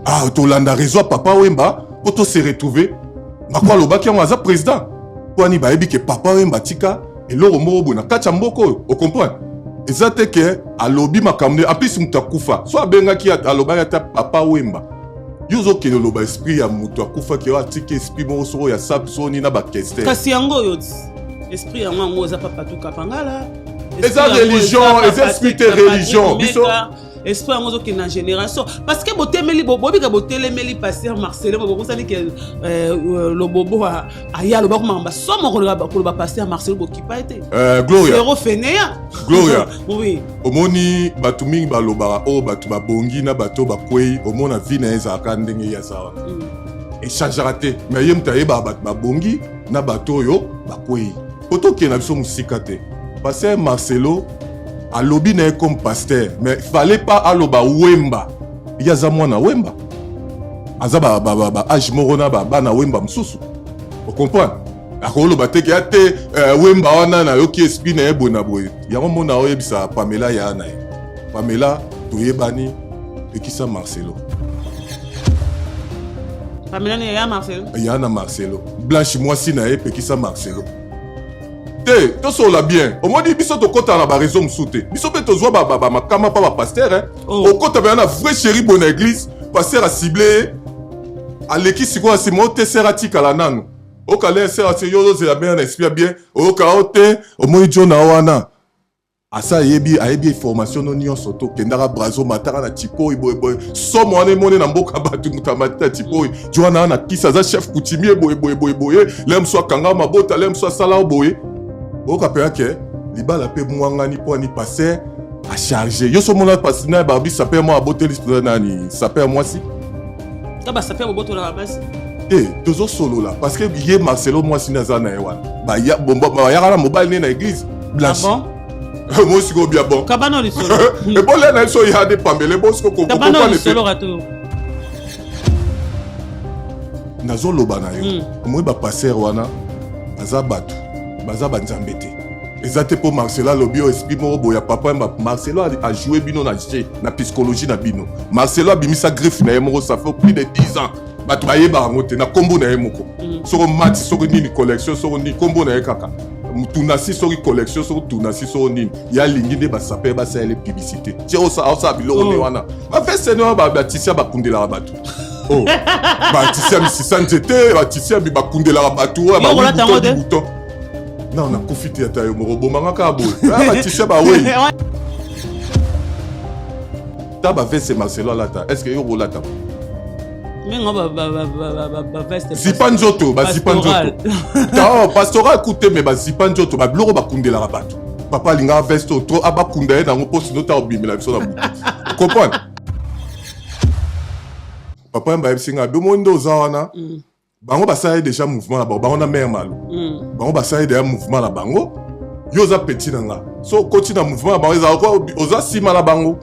Ah, tolanda réseau ya Papa Wemba mpo to se retrouver. Mako alobaki yango, aza président mpo ani bayebi ke Papa Wemba tika eloko moko boye na kati ya mboka oyo. Ocomprendre, eza te ke alobi makambo nde. En plus, moto akufa so abengaki, alobaki ata Papa Wemba. Yo ozokende oloba esprit ya moto akufaki oyo atiki esprit moko soko ya sap soni na bakester. Kasi yango oyo esprit yango eza Papa Tukapangala. Eza religion, eza esprit te, religion biso. Esprit yango ozokende na génération parce que botemeli, bobika, botelemeli pasteur Marcelin. Bokosani ke lobobo aya alobaki makambo somo koloba pasteur Marcelin, bokipa ete. Gloria. Zéro feneya. Gloria. Oui. Omoni, bato mingi balobaka oyo bato babongi na bato oyo bakwei. Omona, vie na ye ezalaka ndenge ye aza wana, echangeaka te. Mais ye moto ayebaka bato babongi na bato oyo bakwei. Po tokende na biso mosika te, pasteur Marcelo alobi na ye comme pasteur, mais fallait pas aloba Wemba. Ye aza mwana Wemba, aza ba, ba, ba, ba age moko na bana Wemba mosusu. Ocomprendre, akoloba te ke ya te Wemba wana nayoki esprit na ye boye na boye. Yango mona oyebisa Pamela, ya na ye Pamela, toyebani, ekisa Marcelo. Pamela ne ya Marcelo. Ya na Marcelo, Blanche mwasi na ye, pekisa Marcelo te. Tosolola bien. Omoni, biso tokɔtaka na baréseau mosusu te. Biso mpe tozwa bamakama mpa bapasteur. Oh. Okɔta mpenza na vrai chéri boye na église, pasteur acible ye, aleki sikoyo nsima o te, sœur atikala nanu okale, sœur ati yo ozozela bien na esprit ya bien, oyoka o te. Omoni, jo na wana asa ayebi, ayebi formation no nyonso. Tokendaka Brazo, mataka na tipoi boyeboye, somo wana emoni na mboka bato, moto amati na tipoi, jo wana na kisi, aza chef coutumier boye boye boye, le mosu akanga mabota, le mosu asala boye. Oyoka mpenza ke libala mpe mwangani mpo ani pasteur acharge yo. So mona na babi sapeur moko aboteli nani, sapeur mwasi. Ka basapeur bobotolaka basi. Te, tozosolola parce que ye Marcelo, mwasi nde aza na ye wana, bayaka na mobali nde na église Blanche. Ah bon? Mo sikoyo bia bon. Kabana lisolo. Ebolia na biso ya de pambele bo sikoyo. Kabana lisolo kato. Nazoloba na yo, omoi bapasteur wana baza bato, baza banzambe te. Eza te mpo Marcelo alobi oyo esprit moko boye ya Papa. Marcelo ajoue bino na jeu na psychologie na bino. Marcelo abimisa griffe na ye moko, ça fait plus de 10 ans, bato bayebaka yango te na nkombo na ye moko. Soko mati, soki nini collection, soko nini, nkombo na ye kaka tunasi, soki collection, soki tunasi, soko nini, ye alingi nde basapeur basalele publicité tie osala biloko nde wana, baveste ne wana, batisia bakundelaka bato. Oh, batisia misisa nzete, batisia bakundelaka bato oyo bouton. Non, nakufi te, ata yo moko obomanga kaka boye. Batisia bawei ta baveste Marcelo alata, est ce que yo kolata? Baveste. Zipa nzoto, bazipa nzoto ta pastoral kute, me bazipa nzoto, babiloko bakundelaka bato. Papa alingaka veste oyo trop, abakunda ye nango mpo sino ta obimela biso na butu. Comprendre, Papa Yamba ayebisi ngai, bomoi nde oza wana. Bango basala ye déjà mouvement na bango, bango na mare Malo. Bango basala ye déjà mouvement na bango. Yo oza petit na nga, so okoti na mouvement na bango, ezala oza nsima na bango.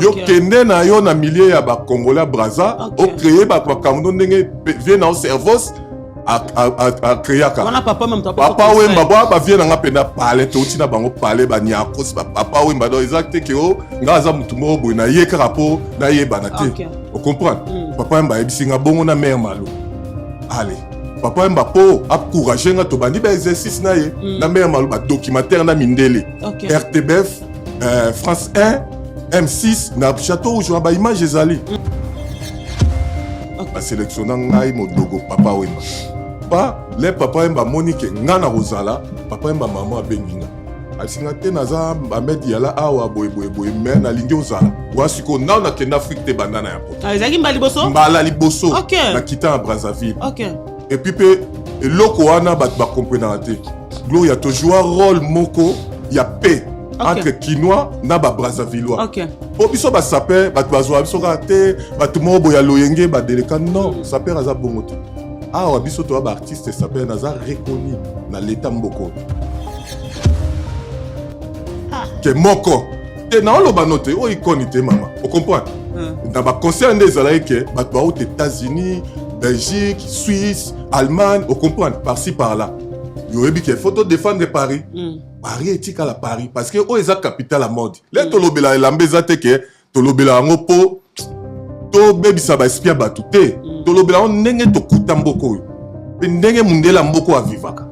Yo kende na yo na milieu ya bacongolais ya Braza, ocréer makambo no ndenge vie na yo cervos acréaka. Papa Wemba bwa bavie na nga mpenza pale, touti na bango pale, baniakosi bapapa Wemba. Donc eza te ke o nga aza motu moko boye na ye kaka mpo nayebana te. Ocomprendre, Papa Wemba ayebisi nga bongo na mare Malo. Ale, Papa Wemba mpo encourage nga, tobandi baexercice na ye na mare Malo, badocumentaire na mindele, RTBF, France 1, M6 na Château Rouge wana, baimage ezali. Basélectionna ngai modogo Papa Wemba pa le Papa Wemba amoni ke ngai na kozala Papa Wemba. Mama abengi nga, asinga te, naza Ahmed Yala awa boye boye boye, mais nalingi ozala wa sikoyo. Nao nakende Afrique te, banda na ya poto. Ezalaki mbala liboso? Mbala liboso nakita na Brazzaville. Et puis mpe eloko wana bato bakomprenaka te, Gloria, tojoua rôle moko ya paix entre Kinois na Babrazzavillois. Po biso basapeur, bato bazwaka biso kaka te bato moko boye ya loyenge badeleka. Non, sapeur aza bongo te. Awa biso toya baartiste sapeur, naza reconnu na leta mboko ke moko te. Naoloba no te, oyo ikoni te, mama, ocomprendre. Na baconcert nde ezalaki ke bato bauta États-Unis, Belgique, Suisse, Allemagne, ocomprendre, par-ci par-là. Yoyebi ke faut todéfendre Paris. Paris etikala Paris parce que oyo eza capitale ya mode. Le tolobela elamba, eza te ke tolobela yango mpo to Tobebisa baesprit ya bato te. Tolobela yango ndenge tokuta mboka oyo mpe ndenge mundele ya mboka oyo avivaka.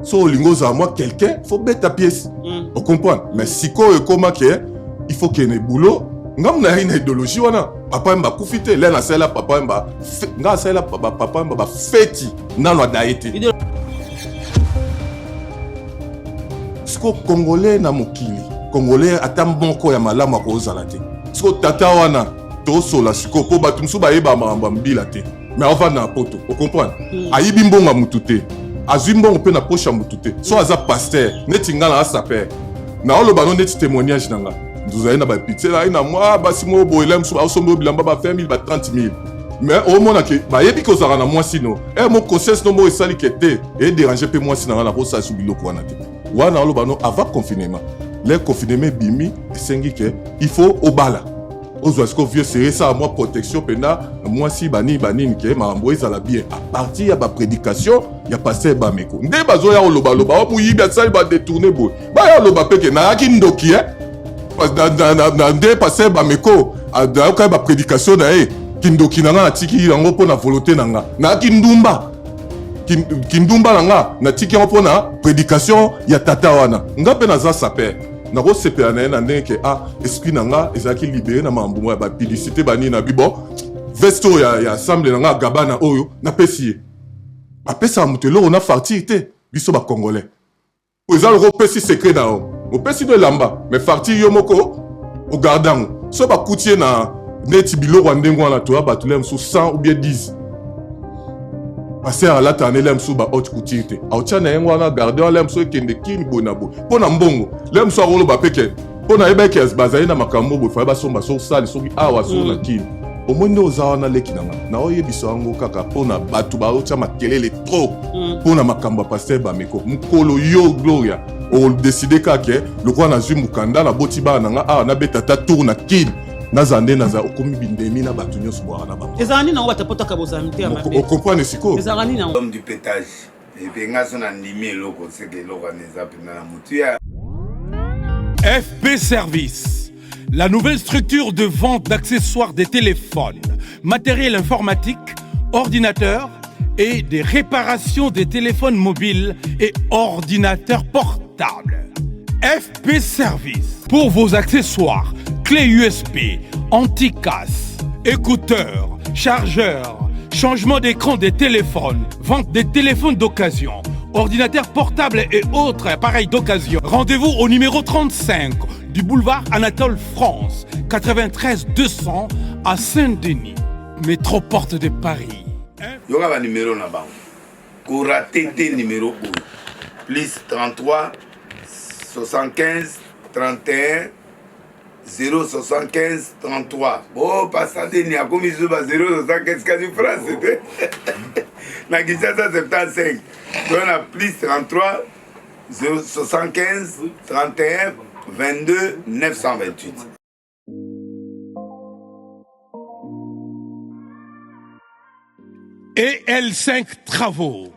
So olingi ozala mwa quelqu'un, faut beta pièce. Ocomprendre? Mais sikoyo ekóma ke il faut kende boulot. Ngambu nayaki na idéologie wana, Papa Wemba akufi te. Le nasalela Papa Wemba, nga asalela Papa Wemba bafeti nano adaye te. Siko Congolais na mokili, Congolais ata moko ya malamu akozala te. Siko tata wana tosola sikoyo, mpo bato mosusu bayeba makambo ya mbila te, mais aovanda na Poto, ocomprendre? Ayibi mbongo ya mutu te, azwi mbongo mpe na poche ya mutu te. So aza pasteur neti nga na asaper, naoloba no neti témoignage na nga. Tozali na bapitié nai na mwa basi moko boye, la mosusu baosomba oyo bilamba ba 20 000, ba 30 000, mais omona ke bayebi ke ozalaka na mwasi no e mo conscience no moko esali ke te edérange mpe mwasi na nga, nakosala su biloko wana te. Wana oloba no avant confinement. Le confinement ebimi, esengi ke il faut obala, ozwa sikoyo vieux sere, esala mwa protection mpena mwasi banini banini, ke makambo ezala bien à partir ya baprédication ya pasteur Bameko. Nde bazoya kolobaloba o moyibi, asali badétourner boye. Baya koloba mpe ke nayaki ndoki e nde pasteur Bameko nayokaki baprédication na ye, kindoki na nga natiki yango mpo na volonté na nga. Nayaki ndumba, kindumba na nga natiki yango mpo na prédication ya tata wana. Nga mpe naza saper, nakosepela na ye na ndenge ke ah, esprit na nga ezalaki libéré na makambo ya bapublicité banini na bi. Bon, veste oyo ya ensemble na nga gabana oyo napesi ye. Bapesaka moto eloko na fartire te. Biso Bacongolais, po eza loko opesi secret na yo, opesi no elamba, mais fartire yo moko ogarde yango. So bakuti ye na neti biloko ya ndenge wana, toya bato le mosusu 100 ou bien 10 pasteur alataka na ele mosusu ba haute couture te, aotia na yango wana, garde wana. Le mosusu ekende kini boye na boye mpo na mbongo. Le mosusu akoloba mpe ke mpo na yeba eke bazali na makambo boye, faye basomba soki sali soki awa soki na kini. Omoni nde oza wana, leki na nga, naoyebisa yango kaka mpo na bato baotia makelele trop mpo na makambo ya pasteur Bameko. Mokolo yo Gloria odécider kaka ke lokola nazwi mokanda, naboti bana na nga awa, nabeta ta tour na kini, nazala nde naza, okomi bindemi na bato nyonso bwaka na bango. Ezalaka nini yango bato potaka bozala mite ya mabe? Ocomprendre sikoyo? Ezalaka nini yango? Homme du pétage epe nga so na ndimi eloko seke eloko wana eza mpenza na motu ya FP Service, la nouvelle structure de vente d'accessoires des téléphones, matériel informatique, ordinateurs et des réparations des téléphones mobiles et ordinateurs portables. FP Service, pour vos accessoires, clés USB, anti-casse, écouteurs, chargeurs, changement d'écran des téléphones, vente des téléphones d'occasion, ordinateurs portables et autres appareils d'occasion. Rendez-vous au numéro 35 du boulevard Anatole France, 93 200 à Saint-Denis, métro Porte de Paris. Yoka banimero na bango, korater te. Nimero oyo: plus 33 75 31 075 33. Bo pasa ndeni akomi so ba 075, kasi France te, na Kinshasa 75. Toza na plus 33 075 31 22 928. Et L5 Travaux,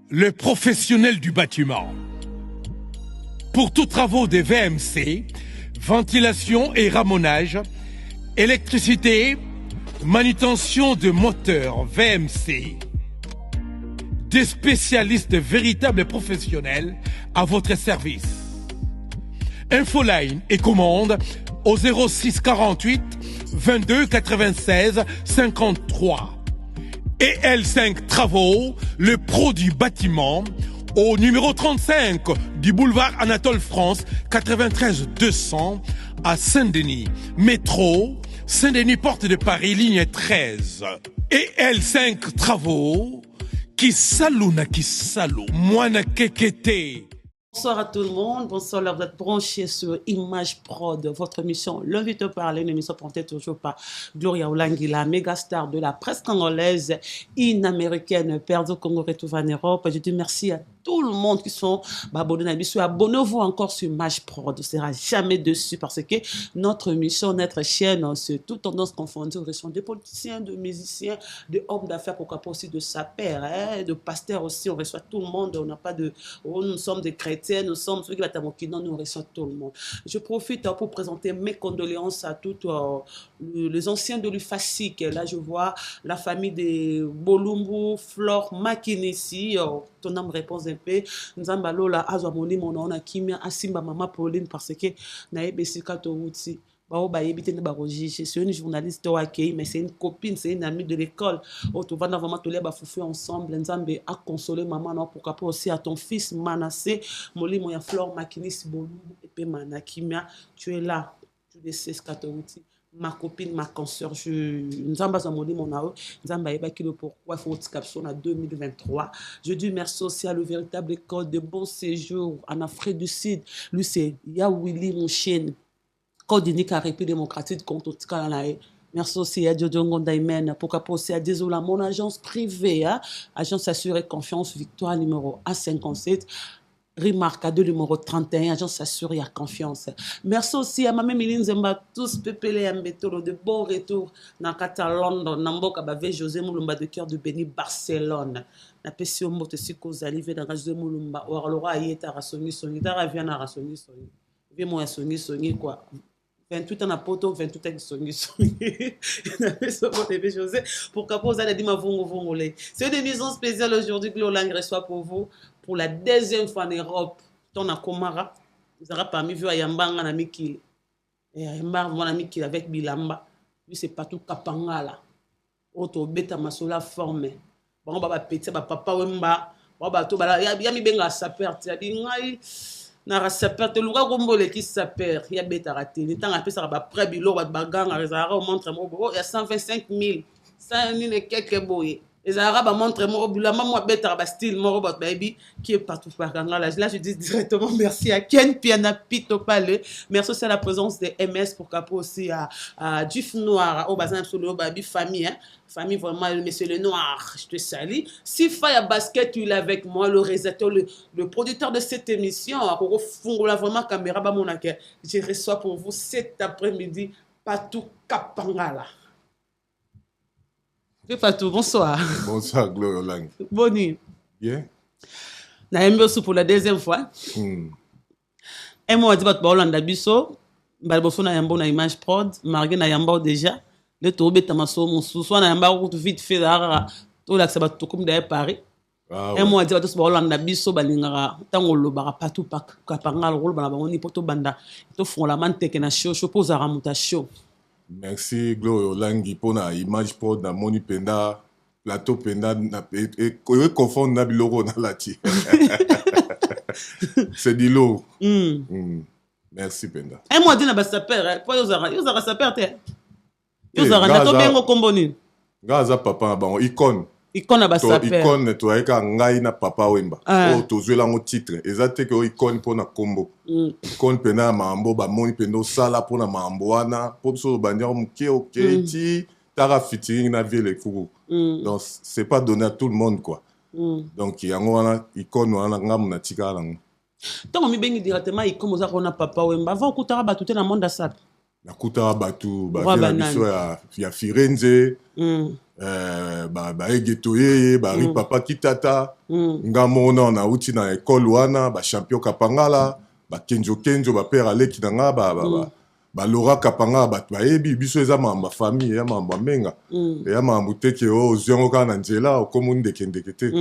le professionnel du bâtiment. Pour tous travaux des VMC, ventilation et ramonage, électricité, manutention de moteurs VMC. Des spécialistes véritables professionnels à votre service. Infoline et commande au 06 48 22 96 53. Et L5 Travaux, le pro du bâtiment, au numéro 35 du boulevard Anatole France, 93 200 à Saint-Denis. Métro, Saint-Denis, porte de Paris, ligne 13. Et L5 Travaux, kisalu na kisalu, mwana kekete. Bonsoir à tout le monde, bonsoir, là, vous êtes branchés sur Image Prod, votre émission L'invité parle, une émission portée toujours par Gloria Olangi, la méga star de la presse congolaise, une américaine, perdue au Congo, retrouvée en Europe. Je dis merci à tout le monde qui sont abonnés na biso. Abonnez-vous encore sur Mage Prod, on sera jamais dessus parce que notre mission, notre chaîne, c'est toute tendance confondue, on reçoit des politiciens, de musiciens, de hommes d'affaires, pourquoi pas aussi de sapeurs, hein, de pasteurs aussi, on reçoit tout le monde, on n'a pas de, oh, nous sommes des chrétiens, nous sommes ceux qui vont nous reçoit tout le monde. Je profite pour présenter mes condoléances à toutes les anciens de l'UFASIC. Là, je vois la famille de Bolumbu, Flore Makinessi, ton âme repose un peu. Nzambe alola azwa molimo na ona kimia, asimba mama Pauline parce que nayebi esika towuti. Bao bayebi te nde bakojuge. C'est une journaliste oyo akei, mais c'est une copine, c'est une amie de l'école oyo tovanda vraiment, tolia bafufu ensemble. Nzambe aconsole mama na, pourquoi pas aussi à ton fils Manassé. Molimo ya Flore Makinisi Bolumbu epema na kimia. Tu es là, tu le sais, esika towuti, ma copine, ma consoeur. Je Nzambe azwa molimo na yo. Nzambe ayebaki le pourquoi faut otika biso na 2023. Je dis merci aussi à le véritable code de bon séjour en Afrique du Sud. Lui, c'est Ya Willy Mouchine, code unique à République démocratique du Congo, totikala na ye. Merci aussi à Jojo Ngonda. Pourquoi pas aussi à Désola, mon agence privée, hein? Agence assurée confiance, Victoire numéro A57. Remarque à 2 numéro 31, agence assurée à confiance. Merci aussi à ma mère Nzemba, tous Pepele Mbetolo, de bon retour dans kata London, Namboka Bave José Moulumba de cœur de Béni Barcelone. Napesi yo mbote siko ozali ve nanga José Moulumba, waralora ayeta rasongi songi, tara via na rasongi songi. Vie mo ya songi songi quoi. 28 ans na poto, 28 ans songi songi. Napesi yo mbote ve José. Pourquoi pas ozali dima vongo vongo le. C'est une émission spéciale aujourd'hui que l'Olang reçoit pour vous pour la deuxième fois en Europe. Ton akomara, ezalaka parmi vieux ayambanga na mikili. Ayamba vraiment na mikili avec bilamba. Lui, c'est partout Kapangala. Oyo tobeta masolo forme. Bango ba bapeti ba Papa Wemba, ba bato bala ya ya mibenga sapeur te. Abi ngai naka sapeur te, luka kombo eleki sapeur ya betaka te. Ntango apesaka baprêt biloko, bato bagangaka, ezalaka omontre moko boye ya 125 000 nini keke boye, ezalaka bamontre moko, bilamba moko abetaka, bastyle moko bato bayebi qui est partout Pakangala. Là, je dis directement merci à Ken Piana Pito Pale. Merci aussi à la présence de MS, pour capo aussi à Duf Noir au bazin absolu babi famille, hein, famille vraiment, le monsieur le Noir, je te salue. Sifa ya basket, il est avec moi, le réalisateur, le producteur de cette émission. Akoko fungola vraiment caméra bamonake. Je reçois pour vous cet après-midi Patou Kapangala. Patou, bonsoir. Bonsoir, Gloria Lang. Bonne nuit. Bien. Nayembi osu pour la deuxième fois. Emo adi bato baolanda biso mbala liboso na yambo na Image Prod, marge na yamba déjà nde tobeta masolo mosusu wana. Yamba kutu vite fait, ezala kaka tolakisa bato tokomi daye Paris. Ah, Emo adi bato baolanda biso balingaka ntango olobaka Patou Kapangala, okoloba na bango nini mpo tobanda tofungola manteke na show show, mpo ozalaka moto ya show? Merci, Gloria Olangi, mpona Image Prod. Namoni mpenza plateau mpenza econfondre na biloko nalati. C'est du lourd. Merci mpenza. Emo adi na basapeur, mpo yo ozalaka sapeur te, yo ozalaka na tobengo nkombo nini? Nga aza papa na bango, icône. Icône na basapeur. Icône toyaki kaka ngai na Papa Wemba. Oyo tozwela yango titre eza te ke oyo icône mpona nkombo, icône mpenza ya makambo bamoni mpenza osala mpona makambo wana, mpo biso tobandi yango moke okei ti taka featuring na vie lekuku. Donc c'est pas donné à tout le monde quoi. Donc yango wana icône wana ngambo natikala nango. Ntango mibengi directement icône, oza kona Papa Wemba, avant okutaka bato te na monde asape? Nakutaka bato, Roi bavie na banani? Biso ya Firenze, baegeto yeye bari papa kitata. Nga moko nao nauti na ekole wana, bachampion Kapangala, bakenjo kenjo, bapere aleki na nga, balora Kapangala, bato bayebi biso. Eza makambo ya famille, eya makambo ya menga, eya makambo te ke oyo ozwi yango kaka na nzela okomi ndekendeke te.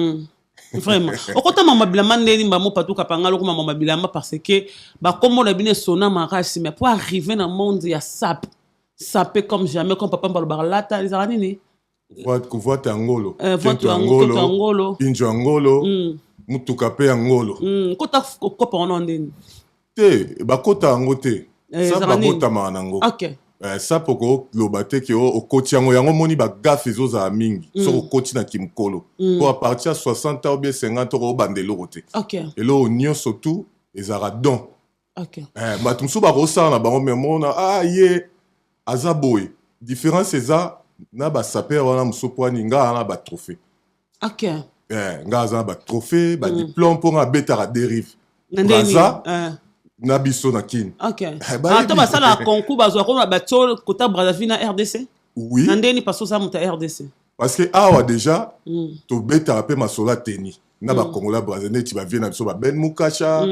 Vraiment, okota mama bilamba ndeni mbamo Patou Kapangala, okoma mama bilamba parce que bakombo na bino esona makasi, mais po arriver na monde ya sap sape comme jamais, comme papa balobaka lata ezalaka nini? Vote ya ngolo. Vote ya ngolo, ya ngolo. Pinjo ya ngolo, mutuka mpe ya ngolo. Kota kopa wana ndeni? Te, bakota yango te. Eh, sa ezalaka nini? Babotamaka nango. Ok. Sapo koloba te ke okoti yango. Yango moni bagafe ezozala mingi soki okoti na kimokolo, po à partir ya 60 ans ou bien 50 ans okobanda eloko te. Eloko nyonso tu ezalaka don. Bato mosusu bakosala na bango, me mona ah, ye aza boye. Différence eza na basapeur wana mosusu, po ani nga na batrophée. Nga aza na batrophée, badiplôme, mpo nga abetaka dérive Braza na biso na Kini. Ata basalaka concours, bazwa koma batio kota Brazzaville na RDC. Oui. Na ndeni? Parce oza moto ya RDC. Parce que awa déjà tobetaka mpe masolo ya teni na Bakongola Braza, neti bavieux na biso, baben Mukasha,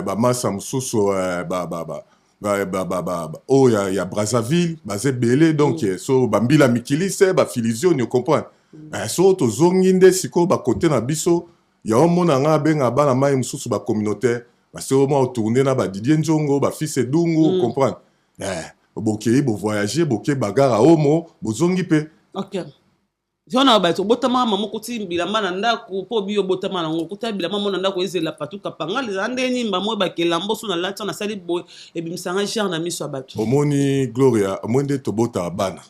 bamasa mosusu oyo ya Brazzaville, baza ebele. Donc so bambila mikilise, bafilizioni, ocomprendre. So tozongi nde sikoyo bakote na biso ya omona nga abenga bana mai mosusu bacommunautaire, parce que omwa otourne na baDidier Nzongo, bafils Edungu, comprendre. Bokei, bovoyage, boke bagara omo, bozongi mpe. Ok, wana bato obotama, mama okuti bilamba na ndako, mpo obi obotama nango, okuta bilamba mo na ndako, ezela patuka pangala, ezala ndenge nini? Bamo oyebaka elamba so nalati, nasali boye, ebimisanga genre na miso ya bato. Omoni Gloria, omoni nde tobotaka bana,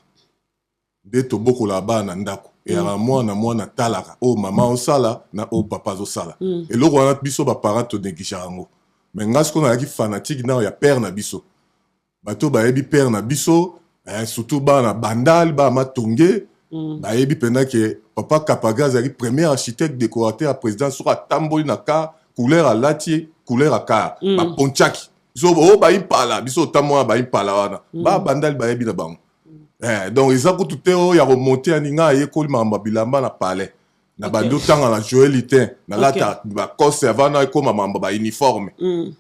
nde tobokolaka bana na ndako, eyaka mwana mwana atalaka oyo mama osala na oyo papa azosala. Eloko wana biso baparent tonégligeaka yango. Mais nga sikoyo nazalaki fanatique nao ya père na biso. Bato bayebi père na biso, surtout bana Bandal, bana Matonge, bayebi mpenza ke papa Kapaga azalaki premier architecte décorateur ya président. Soki atamboli na car, couleur alati, couleur ya car, bapontiaki biso oyo bayimpala biso, otambola bayimpala wana, bana Bandali bayebi na bango. Donc eza kutu te oyo ya komonte ya ninga ayekoli makambo ya bilamba na palais na bandi otanga na Joel Litin, nalata bakose avant na ekóma makambo bauniforme,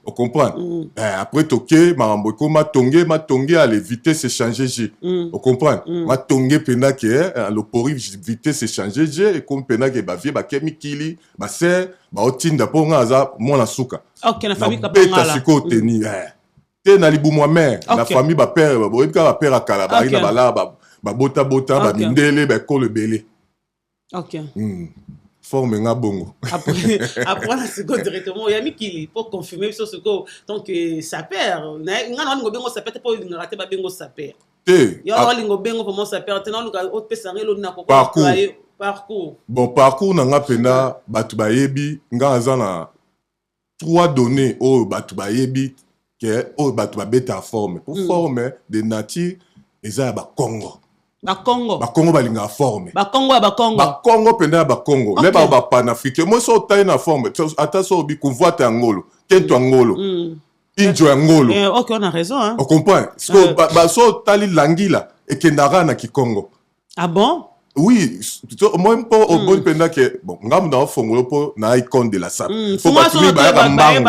ocomprendre. Après toke makambo ekóma tonge matonge, ale vitesse échange g, ocomprendre. Matonge mpenza ke lopori vitesse échange g, ekomi mpenza ke bavieux bake mikili, baser baotinda, mpo nga aza mwana suka. Nabeta sikoyo teni te na libumu ya mare na famille bapère. Boyebi kaka bapère ya kala, bayi na balaa, babotabota, bamindele, baekolo ebele. Forme nga bongo. Après na sikoyo directement oya mikili mpo confirmer biso sikoyo. Donc sapeur nga na olinga obengo sapeur te, mpo olingaka te babengo sapeur. Te. Yo olinga obengo vraiment sapeur te, naoluka opesanga eloni na parcours. Parcours. Bon, parcours na nga mpenza, bato bayebi nga aza na trois données oyo bato bayebi ke oyo bato babetaka forme po forme de nature eza ya Bakongo. Bakongo. Bakongo balingaka forme. Bakongo ya Bakongo. Bakongo mpenza ya Bakongo, le bao bapanafricain. Moi so otali na forme, ata so obi kuvwata ya ngolo, kento ya ngolo, injo ya ngolo. Ok, on a raison, hein? Ocomprend siko so otali langila ekendaka na kikongo. Ah bon? Oui, moi mpo oboni mpenza ke bon, ngambu na ofongolo mpo na icône de la sape, mpo bato mingi bayaka mbangu,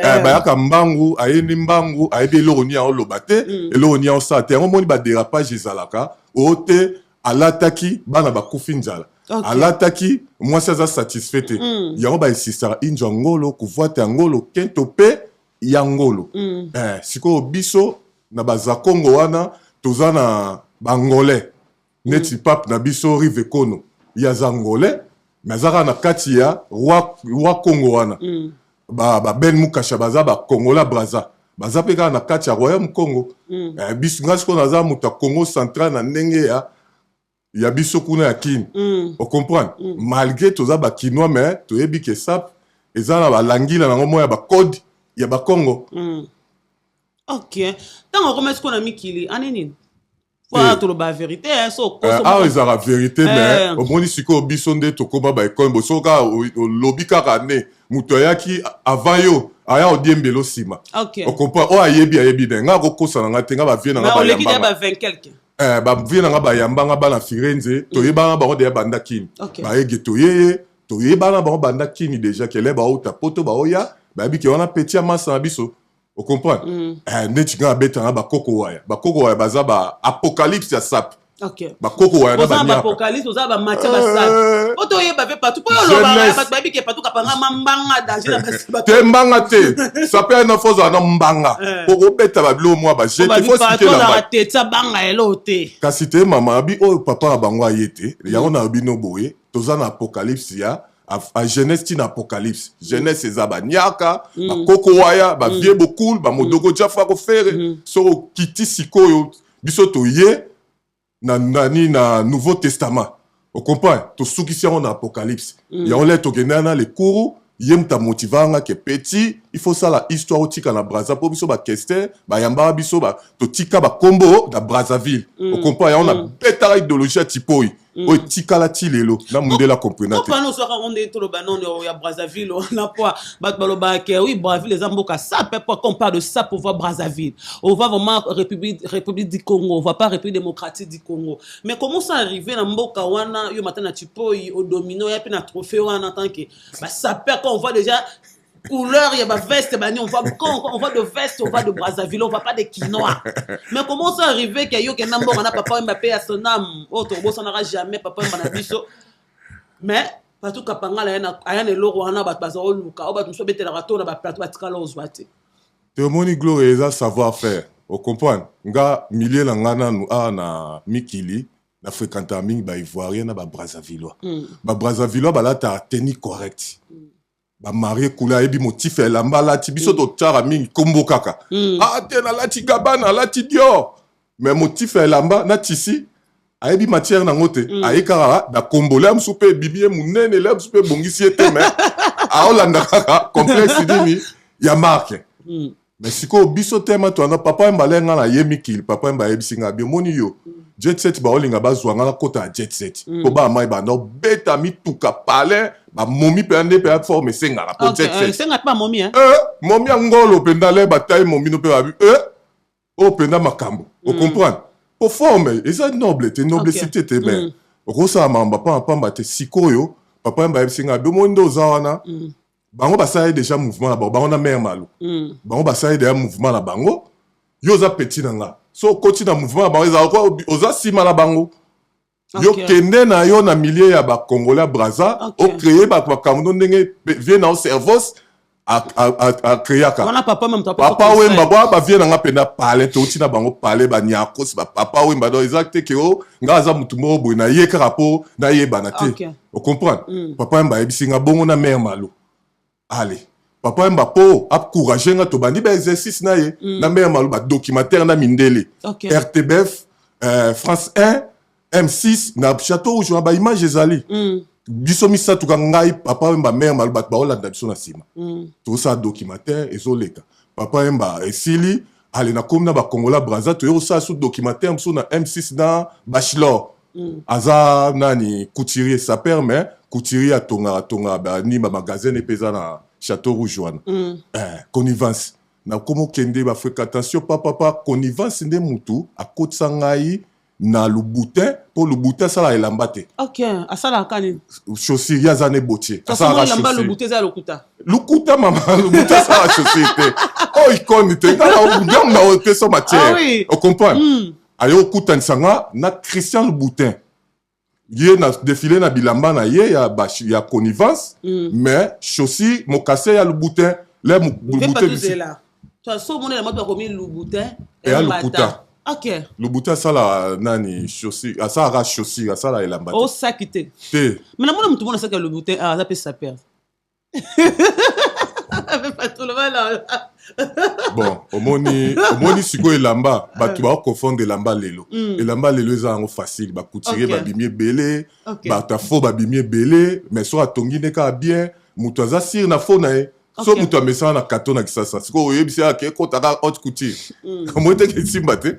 bayaka mbangu, ayebi mbangu, ayebi eloko nini aoloba te, eloko nini aosala te. Yango moni badérapage ezalaka oyo te. Alataki, bana bakufi nzala, alataki, mwasi aza satisfait te. Yango bainsistaka injo ya ngolo, kuvwata ya ngolo, kento mpe ya ngolo. Sikoyo biso na bazakongo wana toza na Bangolais, neti pape na biso Rive Kono, ye aza Ngolais, mais aza kaka na kati ya roi Congo wana. Baben Mukasha baza Bakongola Braza, baza mpe kaka na kati ya royaume Congo. Biso, nga sikoyo naza moto ya Congo Central na ndenge ya biso kuna ya Kini, ocomprendre. Malgré toza Bakinois, mais toyebi ke sape eza na balangila nango moko ya bacode ya Bakongo. Ok, ntango okoma sikoyo na mikili, ane nini? Wana toloba vérité, so Awa ezalaka vérité, mais omoni sikoyo biso nde tokóma baekole bo, soki kaka olobi kaka ne moto ayaki avant yo, aya odiembela nsima, ocomprendre. Oyo ayebi, ayebi ne nga akokosa na nga te. Nga bavieux na nga bayambanga, bavieux na nga bayambanga bana Firenze, toyebana bango deya banda Kini, bayege toyeye, toyebana bango banda Kini déjà. Kele bauta Poto, baoya, bayebi ke wana petit ya masa na biso, ocomprendre. Neti nga abetanga bakoko waya, bakoko waya baza ba apocalypse ya sape. Bakoko waya na banyaka, oza bamatia basape po toyeba mpe patu, mpo olobaka bato bayebi ke patu kapanga mambanga danger na te. Mbanga te, sape ya na fo ozala na mbanga po kobeta babilo mwa bajete. Fo banga elo te. Kasi te, mama abi oyo papa na bango aye te. Yango na bino boye, toza na apocalypse ya a Genèse ntina apocalypse. Genèse eza baniaka, bakoko waya, bavieux bokul, bamodogo jafa kofere. Soki okiti sikoyo, biso toye na nani, na Nouveau Testament, ocomprendre, tosukisi yango na apocalypse. Yango le tokende wana lekuru, ye moto amotivanga ke petit, il faut sala histoire, otika na Braza, mpo biso bakester bayambaka biso, totika bakombo na Brazzaville, ocomprendre. Yango nabetaka idéologie ya tipoi. Oyo etikala ti lelo na mundele akomprena te. Kopana oswaka ngo nde toloba nono ya Brazzaville wana, po bato balobaka ke oui, Brazzaville eza mboka sape, po quand on parle de ça, on voit Brazzaville, on voit vraiment République du Congo, on voit pas République démocratique du Congo. Mais comment ça arrivé na mboka wana, yo mata na Tshipoi, odomino ya mpe na trophée wana en tant que basapeurs? Quand on voit déjà couleur, il y a ba veste, bah, on voit, quand on voit de veste, on voit de Brazzaville, on voit pas des Kinois. Mais comment ça arrivé qu'il y a eu mboka na papa Wemba, paix à son âme, oh, tobosana jamais papa Wemba na biso? Mais Patou Kapangala aya na eloko wana bato baza koluka, oyo bato mosusu babetelaka to na baplateau batikala ozwa te. Te, omoni, gloire eza savoir faire, ocomprendre? Nga milieu na nga nanu awa na mikili, na fréquentaka mingi baivoirien na babrazzavillois. Babrazzavillois balataka tenue correct, bamarie couleur, ayebi motif ya elamba alati. Biso totiaka mingi kombo kaka. Ah te, nalati Gabbana, alati Dior, mais motif ya elamba na tisi, ayebi matière nango te. Aye kaka na kombo. Lea mosusu mpe ebimi ye monene, lea mosusu mpe ebongisi ye te, mais aolanda kaka complexe nini ya marque. Mais sikoyo biso tema toanda papa Wemba ale nga na ye mikili, papa Wemba ayebisi nga bi: omoni yo, jet set, baolinga bazwa nga nakota ya jet set, mpo bana mai banda obeta mituka palin, bamomi mpenza nde mpenza forme esengaka mpo jet set. Esenga mpe bamomi, hein? Eh, momi ya ngolo mpenza, le batai momino mpe babi eh, oyo mpenza makambo, ocomprendre? Po forme eza noble te, noblecité te, mais okosala makambo pamba pamba te. Sikoyo papa Wemba ayebisi nga bi: omoni nde oza wana, bango basali déjà mouvement na bango, bango na mare Malu. Bango basali déjà mouvement na bango, yo oza petit na nga. So okoti na mouvement na bango, ezala kwa oza nsima na bango. Yo kende na yo na milieu ya bacongolais ya Braza, ocréer bato makambo no ndenge vie na yo Servos acréaka. Wana papa même. Papa Wemba bwa bavie na nga mpenza pale, touti na bango pale, baniakosi bapapa Wemba. Donc eza te ke o nga aza motu moko boye na ye kaka mpo nayebana te. Ocomprendre? Papa Wemba ayebisi nga bongo na mare Malo. Ale papa Wemba mpo encourage nga, tobandi baexercice na ye na mare Malo, badocumentaire na mindele, RTBF, France 1, M6, na Château Rouge wana baimage ezali. Biso misato ka ngai, papa Wemba, mare Malo, bato baolanda biso na nsima. Tozosala documentaire, ezoleka. Papa Wemba esili, ale nakomi na bakongola Braza, toye kosala su documentaire mosusu na M6 na Bachelor. Aza nani, couturier sapeur, mais couturier atongaka, atongaka bani, bamagasin mpe eza na Château Rouge wana. Eh, connivence nakomi okende bafréquentation papapa, connivence nde mutu akotisa ngai na Louboutin, mpo Louboutin asalaka elamba te. Ok, asalaka nini? Chaussure, ye aza ne bottier. Asalaka elamba. Louboutin eza lokuta. Lukuta mama, Louboutin asalaka chaussure te, oyo icône te, nga na opesa matière. Ah oui. Ocomprendre? Aye okutanisa nga na Christian Louboutin, ye na défilé na bilamba na ye ya, ya connivence, mais chaussure mokase ya Louboutin le Louboutin. Tozela so omoni elamba to bakomi Louboutin. Eya lokuta. Louboutin asala nani, chaussure, asalaka chaussure, asala elamba te. Osaki te. Te. Mais namona motu mona asaki ya Louboutin, ah, aza mpe sapeur. Bon, omoni sikoyo elamba, bato bakoconfondre elamba lelo. Elamba lelo eza yango facile, bacouturier babimi ebele, bato afo babimi ebele, mais soki atongi nde kaka bien, moto aza sûr na fo na ye. So moto amesana na kato na Kisasa, sikoyo oyebisi ake ekotaka haute couture, omoni teke esimba te.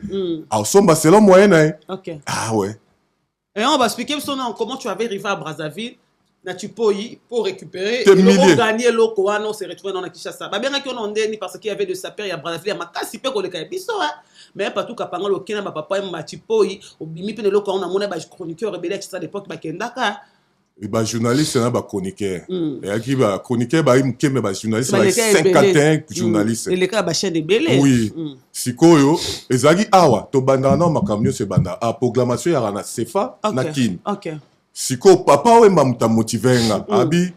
Aosomba selon moyen na ye. Ah ouais. Et on va expliquer biso non, comment tu avais arrivé à Brazzaville na Tshipoi pour récupérer Te milieu. Gagner eloko wana, on se retrouvé dans na Kinshasa, babengaki ono ndeni? Parce qu'il y avait de sapeurs ya Brazzaville ya makasi mpe koleka ya biso, hein. Mais partout Kapanga lokena bapapa ya Tshipoi, obimi mpe na eloko wana. Namona bachroniqueur ebele ya Kinshasa l'époque bakendaka. Bajournaliste na bachroniqueur, eyaki bachroniqueur bayi moke, mais bajournaliste bayi Baleka ebele. 51 journaliste. Eleka ya bachaîne ebele. Oui. Sikoyo ezalaki awa, tobandaka na makambo nyonso ebandaka a proclamation eyaka na Sefa na Kini. Sikoyo papa Wemba moto amotive nga, abi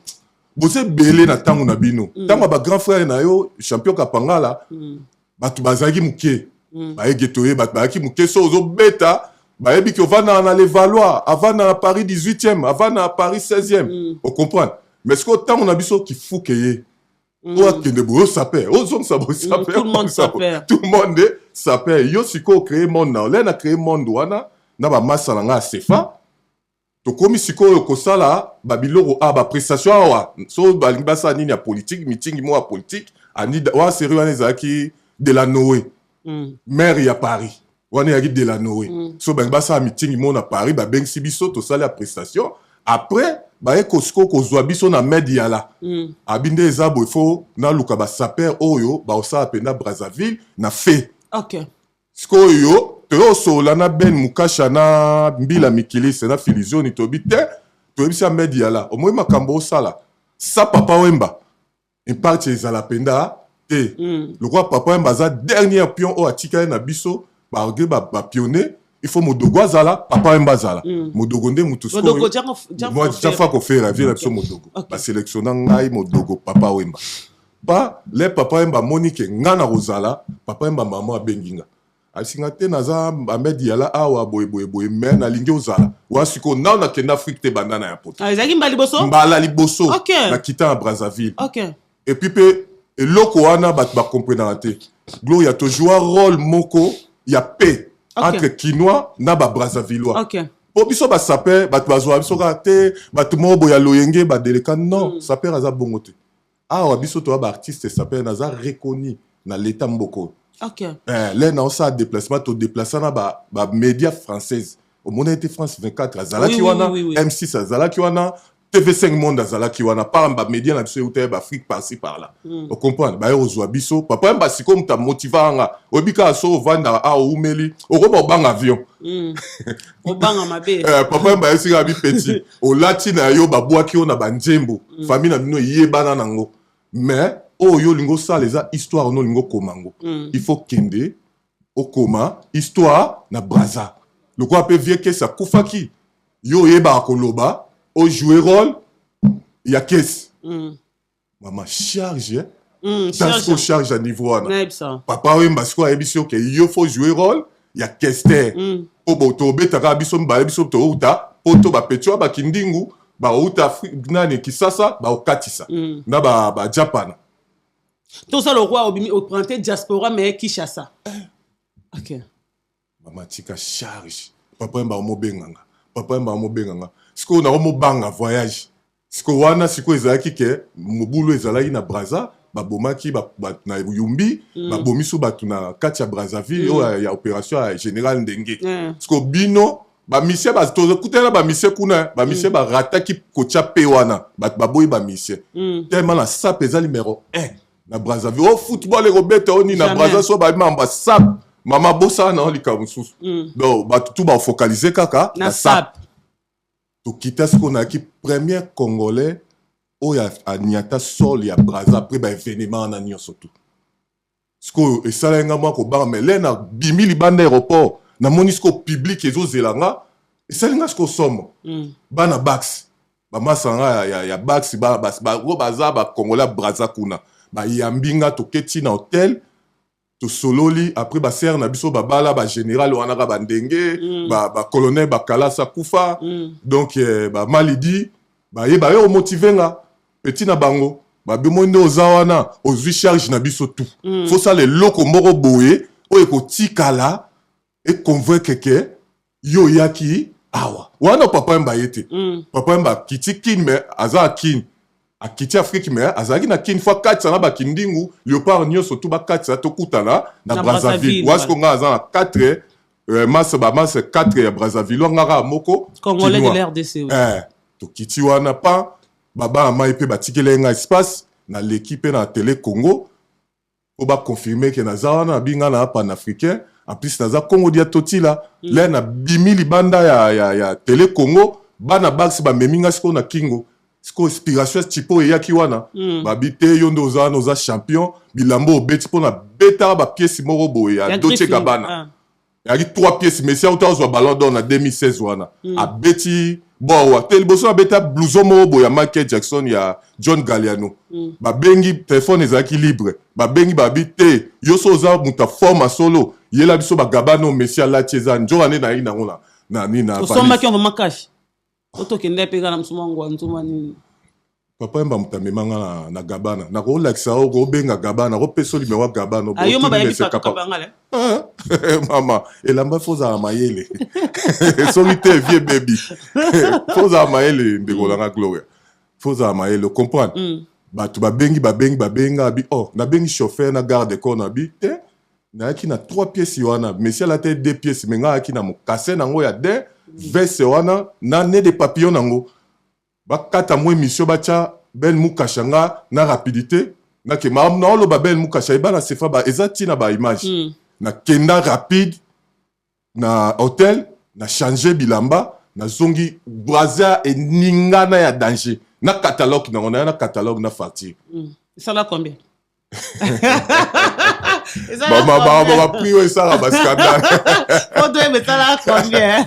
boza ebele na ntango na bino, ntango ya bagrand frère na yo champion Kapangala, bato bazalaki moke, bayeke toye, bato bazalaki moke. So ozobeta, bayebi ke ovandaka na Levallois, avanda na Paris 18e, avanda na Paris 16e, ocomprendre? Mais sikoyo ntango na biso kifuke ye oyo akende boye, osaper, ozongisa boye, saper. Tout le monde sapeur. Tout le monde sapeur. Yo sikoyo ocréer monde na ole na créer monde wana na bamasa na nga ya Sefa. Tokomi sikoyo kosala babiloko a baprestation awa, so balingi basala nini ya politique, meeting moko ya politique ani wana, série wana ezalaki de la Noé, maire ya Paris. Wana eyaki Delanoe. So balingi basala meeting moko na Paris, babengisi biso, tosali ya prestation. Après baye sikoyo kozwa biso na Med Yala. Abi nde eza boye, fo naluka basapeur oyo baosala mpenza Brazzaville na fe. Sikoyo toyosolola na Ben Mukasha na Mbila Mikilise na Filizioni, toyebi te, toyebisi Ahmed Yala, omoi makambo osala sa Papa Wemba, impact ezala mpenza te. Lokola Papa Wemba aza dernier pion oyo atikali na biso, malgré bapionnier, il faut Modogo azala, Papa Wemba azala. Modogo nde mutu. Modogo, Jafa Kofera, vie na biso Modogo. Basélectionna ngai, Modogo, Papa Wemba. Pa le Papa Wemba amoni ke nga na kozala Papa Wemba, mama abengi nga, asinga te, naza Ahmed Yala awa boye boye boye, mais nalingi ozala wa. Sikoyo nao nakende Afrique te, banda na ya poto. Ah, ezalaki mbala liboso? Mbala liboso. Nakita na Brazzaville. Et puis mpe eloko wana bato bakomprenaka te, Gloria, tozwa rôle moko ya paix entre Kinois na Babrazzavillois. Mpo biso basapeur, bato bazwaka biso kaka te bato moko boye ya loyenge badeleka. Non, sapeur aza bongo te. Awa biso toya baartiste sapeur, naza reconnu na leta mboka oyo. Le na osala déplacement, todeplaça na bamédia française, omona ete France 24 azalaki wana, M6 azalaki wana, TV5 Monde azalaki wana, par bamédia na biso euta ya baAfrique par-ci par-là. Ocomprendre, baye kozwa biso. Papa Yamba sikoyo moto amotiva nga. Oyebi kaka so ovandaka awa, oumeli, okoba obanga avion. Obanga mabe. Papa Yamba ayesika bi petit olati na yo, babwaki yo na banzembo. Famille na bino eyebana nango, mais oyo olingi osala eza histoire no olingi okoma ngo. Il faut kende okoma histoire na Braza, lokola mpe vieux Kesi akufaki, yo oyebaka koloba, ojoue rôle ya Kesi. Mama, charge charge. Charge ya niveau wana, Papa Oyemba sikoyo ayebisi yo ke yo faut jouer rôle ya Kester. Mpo bo tobetaka biso mibale, biso touta poto, bapetits oyo bakindingu bauta nani Kisasa, baokatisa na bajapana. Tosala lokwa obimi oprente diaspora, mais Kinshasa, ok. Mama, tika charge. Papa Yemba omobenganga, Papa Yemba omobenganga, sikoyo nakomobanga voyage. Sikoyo wana sikoyo ezalaki ke mobulu ezalaki na Braza, babomaki bato na Yumbi, babomi so bato na kati ya Brazzaville, oyo ya opération ya général Ndenge. Sikoyo bino bamisie, tokutana na bamisie kuna, bamisie barataki kotya pe wana, bato baboyi bamisie tellement na sape eza numéro 1 na Brazzaville. O football ekobeta o nini na Braza, so babi mambo sap, mama bosala na likambo mosusu. Donc bato tu bafocalize kaka na sap. Tokita sikoyo, nayaki premier Congolais oyo aniata sol ya Braza après baévénement wana nyonso. Tu sikoyo esalaki nga mwa kobanga, mais le nabimi libanda aéroport, namoni sikoyo public ezozela nga, esali nga sikoyo somo. Bana Bax, bamasa nga ya Bax, oyo baza Bacongolais ya Braza kuna, bayambi nga, toketi na hotel, tosololi. Après basere na biso babala bagénéral wana kaka bandenge, bacolonel bakalasa kufa. Donc bamalidi baye baye omotive nga, petit na bango, babimoi nde oza wana, ozwi charge na biso tu. Fosala eloko moko boye oyo ekotikala econvaincre ke yo oyaki awa wana. Papa Yemba ye te. Papa Yemba akiti Kine, mais aza akine, akiti Afrique, mais azalaki na Kine, fo akatisa na bakindingu, Léopard nyonso tu bakatisa, tokutana na Brazzaville. Wasiko ngai aza na 4 masse, bamasse 4 ya Brazzaville, nga kaka moko Congolais de l'RDC, oui. Tokiti wana pa babana mai mpe batikeli ngai espace, naleki mpe na Télé Congo mpo baconfirme ke naza wana. Nabi nga na panafricain, en plus naza Congo dia Totila. Le nabimi libanda ya Télé Congo, bana Baxi bamemi nga sikoyo na kingo. Sikoyo inspiration tipo eyaki wana. Babi te, yo nde oza wana, oza champion, bilamba obeti mpo na betaka bapièce moko boye ya Dolce Gabbana. Eyaki trois pièces. Messi auta ozwa Ballon d'Or na 2016 wana, abeti bowa te liboso abeta blouson moko boye ya Michael Jackson, ya John Galliano. Babengi, telefone ezalaki libre, babengi, babi te, yo so oza moto aforme solo, yela biso bagabana oyo Messi alati, eza nzoka nde nayaki nango na nini na Osombaki yango makasi, otokende mpe kaka na mosu mwa ngwa nzuma nini? Papa Yemba moto amemanga na Gabana. Nakolakisa oyo kobenga Gabana, kopesa numéro ya Gabana. Ayoma bayebi kabangala. Mama, elamba fo ozala mayele, soki te vie bebi. Fo ozala mayele, ndeko nanga Gloria, fo ozala mayele, comprendre. Bato babengi, babengi, babenga, abi oh, nabengi chauffeur na garde corps, na bi te. Nayaki na trois pièces wana. Messi alata ye deux pièces, mais ngai ayaki na mokase nango ya daim, veste wana na nez de papillon nango. Bakata mwa émission, batya Ben Mukasha, nga na rapidité nake naoloba Ben Mukasha eba na sefa ba eza ntina ba image. Nakenda rapide na hotel, na change bilamba, nazongi Braza eningana ya danger na catalogue nango, naya na catalogue na facture. Esala combien? Ezala combien? Baprix oyo esalaka bascandale. Po toyeba esala combien.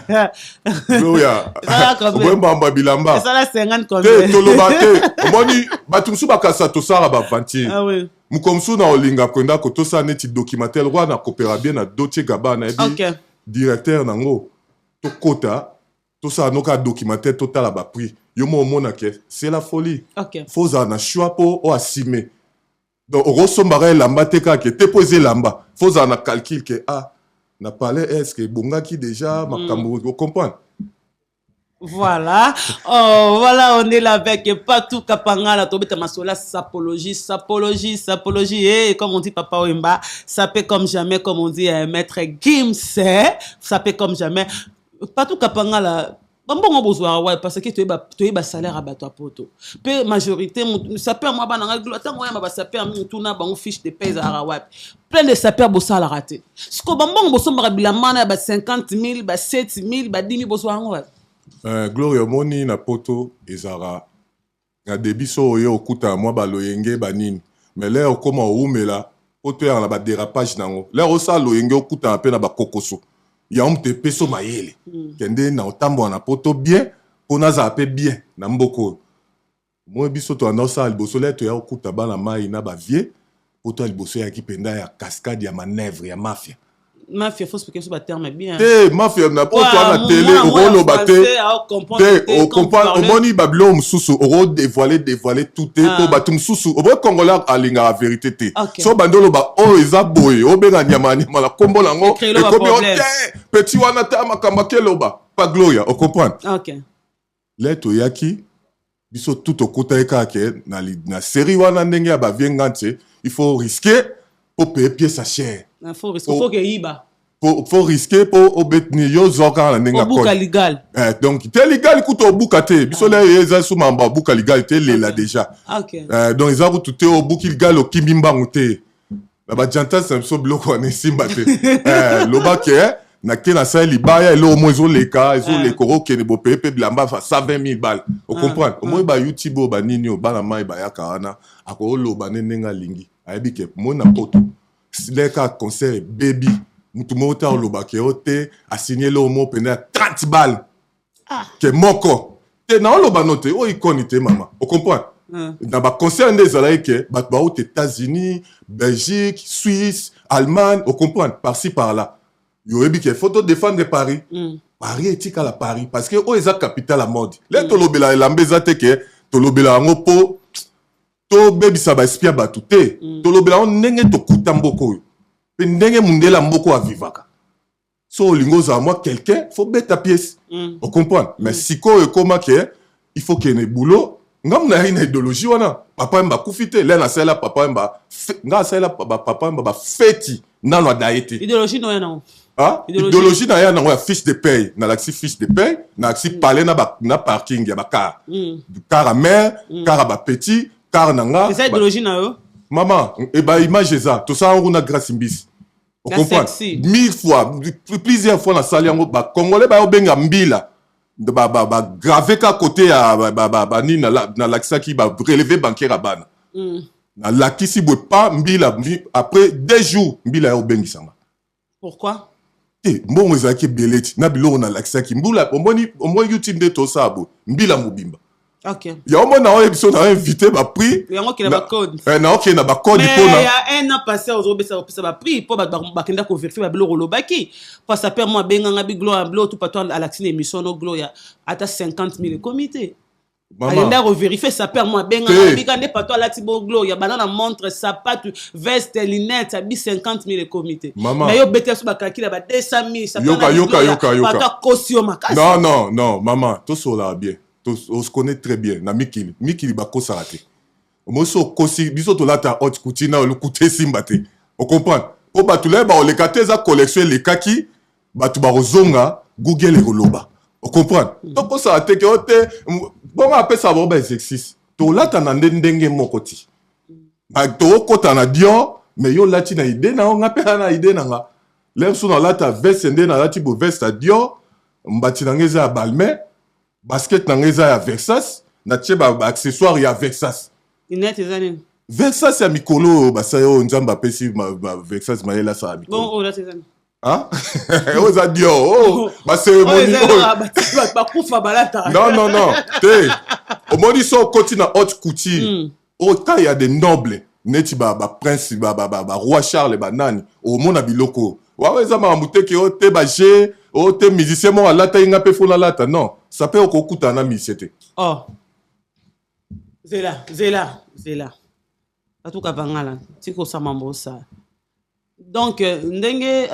Gloria. Ezala combien? Oboyembamba bilamba. Esala 50 te. Combien? Toloba te, omoni bato mosusu bakasa tosala baventure. Ah oui. Moko mosusu na olinga kwenda kotosala neti documentaire roi na kopera bien na Dotie Gaba, nayebi directeur nango, tokota tosala noka documentaire, totala baprix, yo mo omona ke c'est la folie. Faut ozala na choix mpo oassume. Donc okosombaka elamba te kaka ke te mpo eza elamba, faut ozala na calcul ke ah, na palais est ce que ebongaki déjà makambo, ocomprendre? Voilà. Oh, voilà, on est là avec Patou Kapangala, Tobeta Masola, sapologie, sapologie, sapologie. Et comme on dit Papa Wemba, sapé comme jamais, comme on dit Maître Gims, hein, sapé comme jamais. Patou Kapangala, bambongo bozwaka wapi? Parce que toyeba salaire ya bato ya poto mpe majorité sapeur mwa bana ngai ntango oyamba basapeur mingi, tuna bango fiche de paie ezalaka wapi. Plein de sapeur bosalaka te. Siko bambongo bosombaka bilamba na ya ba 50 000, ba 7 000, ba 10 000, bozwaka yango wapi? Gloria, omoni na poto ezalaka na début so oyo okutana mwa baloyenge banini, mais l'heure okóma owumela, poto eyaka na badérapage nango. L'heure osala loyenge, okutana mpe na bakokoso yango, moto epeso mayele. Kende na otambola na poto bien mpo nazala mpe bien na mboka oyo. Moi biso toyanda osala liboso, l'heure toya kokuta bana mai na bavie, poto ya liboso eyaki mpenza ya cascade, ya manœuvre ya mafia. Mafia, faut expliquer sur baterme bien. Te, mafia na poto wana tele okoloba te te, ocomprendre. Omoni babiloko mosusu okodévoile dévoile tout te mpo bato mosusu oboyi. Congolais alingaka vérité te. So bandi oloba oyo eza boye, obenga nyama nyama na nkombo nango, ekomi o te petit wana te makambo akeloba pa Gloria, ocomprendre? Le toyaki biso tout tokutaki kaka ke na série wana ndenge ya bavie ngante, il faut risquer po payer pièce à cher. Faut risquer, faut keyiba. Faut risquer mpo obetini yo zwa kaka na ndenge. Obuka ligal. Eh, donc te ligali kutu obuka te. Biso le eza so mambo abuka ligali te, lela déjà. Eh, donc eza kutu te obuki ligali, okimbi mbangu te na bajantas na biso, biloko wana esimba te. Eh, loba ke nake nasali libaya, eloko mo ezoleka ezoleka, okokende bopeye mpe bilamba 120 000 balles, ocomprendre? Omoi ba YouTube oyo banini oyo bana mai bayaka wana, akoloba nde ndenge alingi, ayebi ke moi na poto leka concert ebebi, mutu moko te alobaka yo te asigne eloko moko pene ya 30 balles ke moko te. Naoloba no te oyo ikoni te mama, ocomprendre? Na baconcert nde ezalaki ke bato bauta États-Unis, Belgique, Suisse, Allemagne, ocomprendre, par-ci par-là. Yo oyebi ke faut todéfendre Paris. Paris etikala Paris parce que oyo eza capitale ya mode. Le tolobela elamba eza te ke tolobela yango mpo tobebisa baesprit ya bato te. Tolobela yango ndenge tokuta mboka oyo mpe ndenge mundele ya mboka oyo avivaka. So olingi ozala mwa quelqu'un, faut beta pièce, ocomprendre? Mais sikoyo ekóma ke il faut kende boulot. Ngambu nayaki na idéologie wana, Papa Wemba akufi te, le nasalela Papa Wemba, nga asalela Papa Wemba bafeti nano adaye te. Idéologie no ya nango? Ah, idéologie na ya nango ya fiche de paye. Nalakisi fiche de paye, nalakisi palais na, na parking ya bacar, car ya mare, car ya bapetit, car na nga. Eza idéologie na yo? Mama, e baimage eza, tosala yango kuna Grâce Mbisi, ocomprendre? Mille fois, plusieurs fois nasali yango. Bacongolais bayobenga mbila, bagrave ka côté ya banini. Nalakisaki barelevé bancaire ya bana, nalakisi boye pa mbila. Après 2 jours mbila ya obengisanga. Pourquoi? Te, mbongo ezalaki ebele ti na biloko nalakisaki mbula. Omoni, omoni YouTube nde tosala boye, mbila mobimba. Yango mona oyo biso na invité baprix. Yango okende bacode. Naokende na bacode. Mpona ya un an passé ozobesa opesa baprix mpo bato bakenda kovérifier babiloko olobaki. Po sapeur mo abenganga bi Gloria, biloko tu pato alakisi na émission no Gloria, ata 50 000 ekomi te. Akenda kovérifier, sapeur mo abenganga bika nde pato alati bo Gloria banda na montre, sapatu, veste, lunette, abi 50 000 ekomi te. Mais yo obetela so bakakila ba 200 000. Yoka, yoka, yoka, yoka. Pato akosi yo makasi. Non, non, non, mama, tosolaka bien, on se connaît très bien. Na mikili, mikili bakosaka te. Omoi so okosi biso tolata haute couture na lokuta esimba te, ocomprendre? Mpo bato laye bakoleka te, eza collection elekaki, bato bakozonga, Google ekoloba. Ocomprendre? Tokosala te ke o te bongo apesaka bango baexercice. Tolata na nde ndenge moko ti. Tokokota na Dior, mais yo olati na idée na yo, nga mpe na idée na nga. Lere mosusu nalata veste nde nalati bo veste ya Dior, mbati na nga eza ya Balmain, basket na nga eza ya Versace, natie ba accessoire ya Versace. Lunette eza nini? Versace ya mikolo oyo basali oyo Nzambe apesi Versace mayele asala mikolo. Bon, oyo eza nini? Ah? Oyo eza Dior, oh, ba cérémonie oyo. Bakufa balata. Non, non, non. Te. Omoni so okoti na haute couture. Oyo taille ya des nobles neti ba ba prince ba ba ba, ba roi Charles ba nani omona biloko oyo. Wawa eza makambo te ke oyo te ba jeu, oyo te musicien moko alataki nga pe faut nalata. Non, ça peut okokutana na musicien te. Oh. Zela, zela, zela. Batuka bangala, tiko sama mbosa. Donc ndenge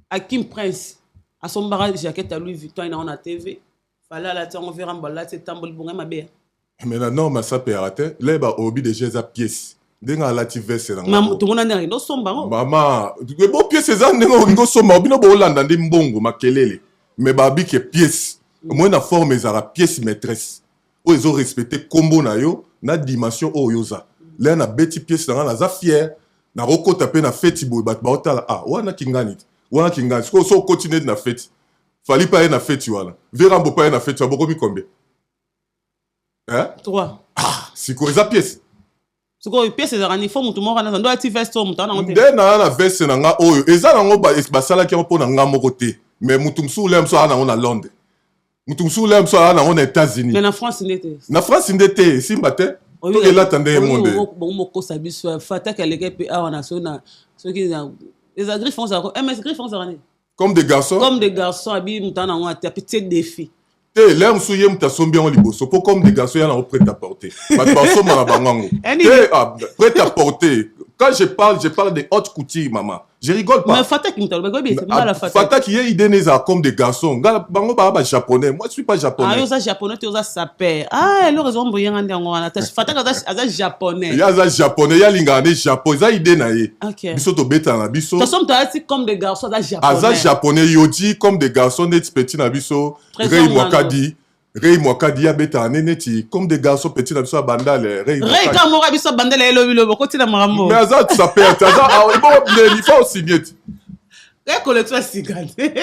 Akim Prince asombaka jaquette ya Louis Vuitton na na TV. Fally alati yango vera mbo alati etamboli bongo mabe. Mais na norme asapeyaka te, leba obi déjà eza pièce. Ndenge alati veste na ngo. Tomona ndenge akende osomba yango. Mama, bo pièce eza ndenge olingi osomba, bino boolanda nde mbongo makelele. Mais babi ke pièce. Omoni na forme ezalaka pièce maîtresse. Oyo ezo respecter kombo na yo na dimension oyo oza. Lea na beti pièce na nga naza fier. Nakokota pe na feti boye bato baotala ah wana kingani te. Wana kingani. Sikoyo so okoti neti na feti. Fally pa ye na feti wana. Verambo pa ye na feti wana bokomi combien? Hein? 3. Ah, sikoyo eza pièce. Sikoyo pièce ezalaka ni fo mutu moko wana ndo ati veste oyo mutu ana te. Nde na na veste na nga oyo eza nango basalaki yango mpo na nga moko te. Mais mutu mosusu lea mosusu aza nango na Londres. Mutu mosusu lea mosusu aza nango na États-Unis. Mais na France nde te. Na France nde te, esimba te. Toki elata nde ye monde. Bongo mokosa biso fataki aleke pe awa na so na soki na eza griffe on zako MS griffe on zako nini? Comme des garçons. Comme des garçons abi mutu ana ngo ate petit défi. Te lere mosusu ye moto asombi yango liboso mpo comme des garçons ya nango prêt à porter bato basomba na bango yango te ah, prêt à porter. Quand je parle, je parle de haute couture, maman, je rigole pas. Mais Fataki moto alobaki oyebi mbala Fataki. Fataki ye idée neza comme des garçons nga bango ba ba japonais, moi je suis pas japonais. Ah, yo oza japonais te, oza saper. Ah, eloko ezo mboyenga nde yango wana. Fataki aza japonais. Ye aza japonais, ye alingaka nde japon, eza idée na ye. Okay. Biso tobetana na biso. Toso moto alati comme des garçons aza japonais. Aza japonais yodi comme des garçons neti petit na biso Rey Mwakadi. Rey Mwakadi ye abetaka nde neti comme des garçons petit na biso ya bandale. Rey Rey ka moko biso bandale elobi lobi okoti na makambo. Mais aza saper te, aza ebongo ndeni faut osigner ti. Eza collection ya sika te.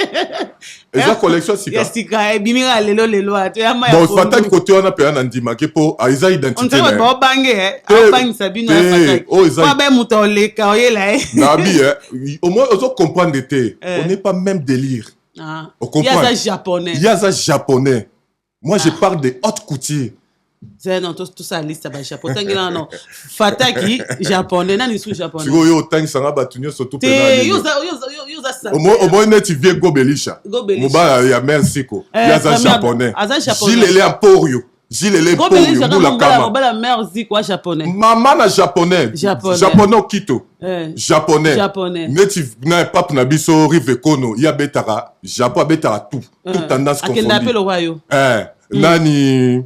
Eza collection ya sika. Ya sika ebimi kaka lelo lelo ate ya maya. Bon Fataki kote wana mpenza na ndimaki mpo eza identité na ye. Bato babange eh, abangisa bino ya Fataki. Oyo eza po abe moto oleka oyela ye. Nabi eh, au moins ozo comprendre te. On n'est pas même délire. Ah. Ye aza japonais. Ye aza japonais. Moi, je parle de haute couture. C'est non, tout, tout ça liste ba japon. Tangela non. Fataki japonais, nani sous japonais. Sikoyo yo otangisa nga bato nyonso tu Te, yo za yo za yo za sa. Omoi neti vieux Gobelisha. Gobelisha. Mobala ya mère Siko. Ye aza japonais. Aza japonais. Gilles Ele Emporio. Gilles Ele Emporio Mbula Kama. Mobala mère Ziko a japonais. Mama na japonais. Japonais. Japonais Okito. Japonais. Japonais. Neti na pape na biso Rive Kono, ye abetaka Japon, abetaka tout. Toute tendance confondue. Akenda pe lokwa yo. Nani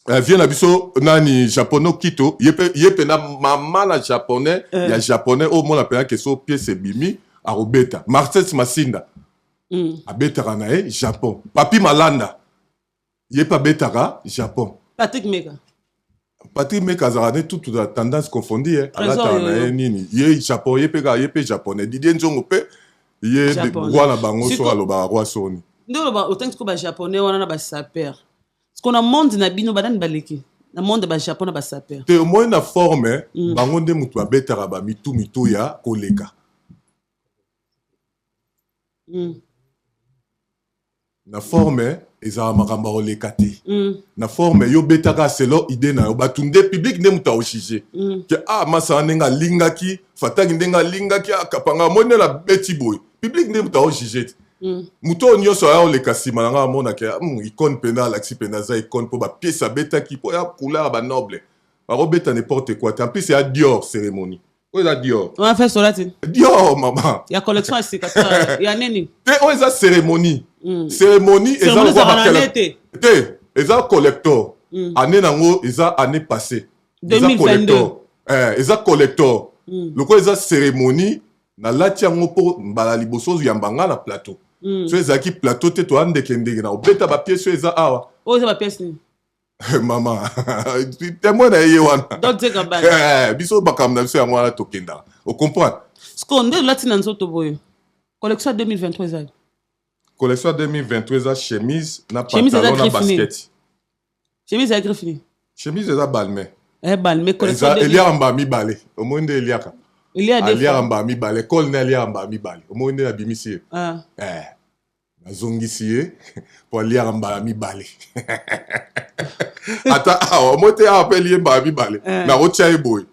vieux na biso nani japonais Okito, ye pe na mama na japonais ya japonais oyo mona pena ke so pièce ebimi akobeta. Marcel Masinda abetaka na ye Japon. Papi Malanda ye pe abetaka Japon. Patrick Meka. Patrick Meka azalaka ne toute la tendance confondue, eh. Alataka na ye nini? Ye Japon, ye pe kaka, ye pe japonais. Didier Nzongo pe ye roi na bango so alobaka roi soni. Nde oloba otangi sikoyo ba japonais wana na ba saper. Sikoyo na monde na bino banani baleki? Na monde ba japon na ba saper. Te omoni na forme bango nde mutu babetaka ba mitu mitu ya koleka. Na forme ezalaka makambo ya koleka te. Na forme yo betaka selon idée na yo, bato nde public nde moto aojuge ke ah masala ndenge alingaki Fataki ndenge alingaki akapanga amoni nde na beti boye, public nde moto aojuge te. Moto oyo nyonso aya oleka nsima na ngai amonaka icône mpenza alakisi mpenza aza icône mpo bapiese abetaki mpo ya couleur ya banoble bakobeta n'importe quoi te. En plus ya Dior cérémonie oyo eza Dior. Wana fe solati. Dior mama. Ya collection ya sika ya nini? Te oyo eza cérémonie. Cérémonie eza lokola ba te. Te eza collector. Année nango eza année passée. Eza 2022. collector. Eza collector. Lokola eza cérémonie, nalati yango mpo mbala liboso oyamba nga na plateau. So ezalaki plateau te, toya ndekendeke na obeta bapièces oyo eza awa. Oyo eza bapièces nini? Mama, témoin na ye wana. Dolce Gabbana. Biso makambo na biso yango wana tokendaka, ocomprendre? Siko nde olati na nzoto boye, collection ya 2023 ezali? Collection ya 2023 eza chemise na Chemise eza pantalon na griffe nini? basket. Chemise ya griffe nini? Chemise eza Balmain. Balmain, collection eza eliaka mbala mibale. Omoni nde eliaka elia deux aliaka fois. Mbala mibale kole nde aliaka mbala mibale. Omoni nde nabimisi ye. Ah. Nazongisi ye mpo aliaka mbala mibale. Ata awa omoi te, awa mpe elie mbala mibale. Nakotia ye boye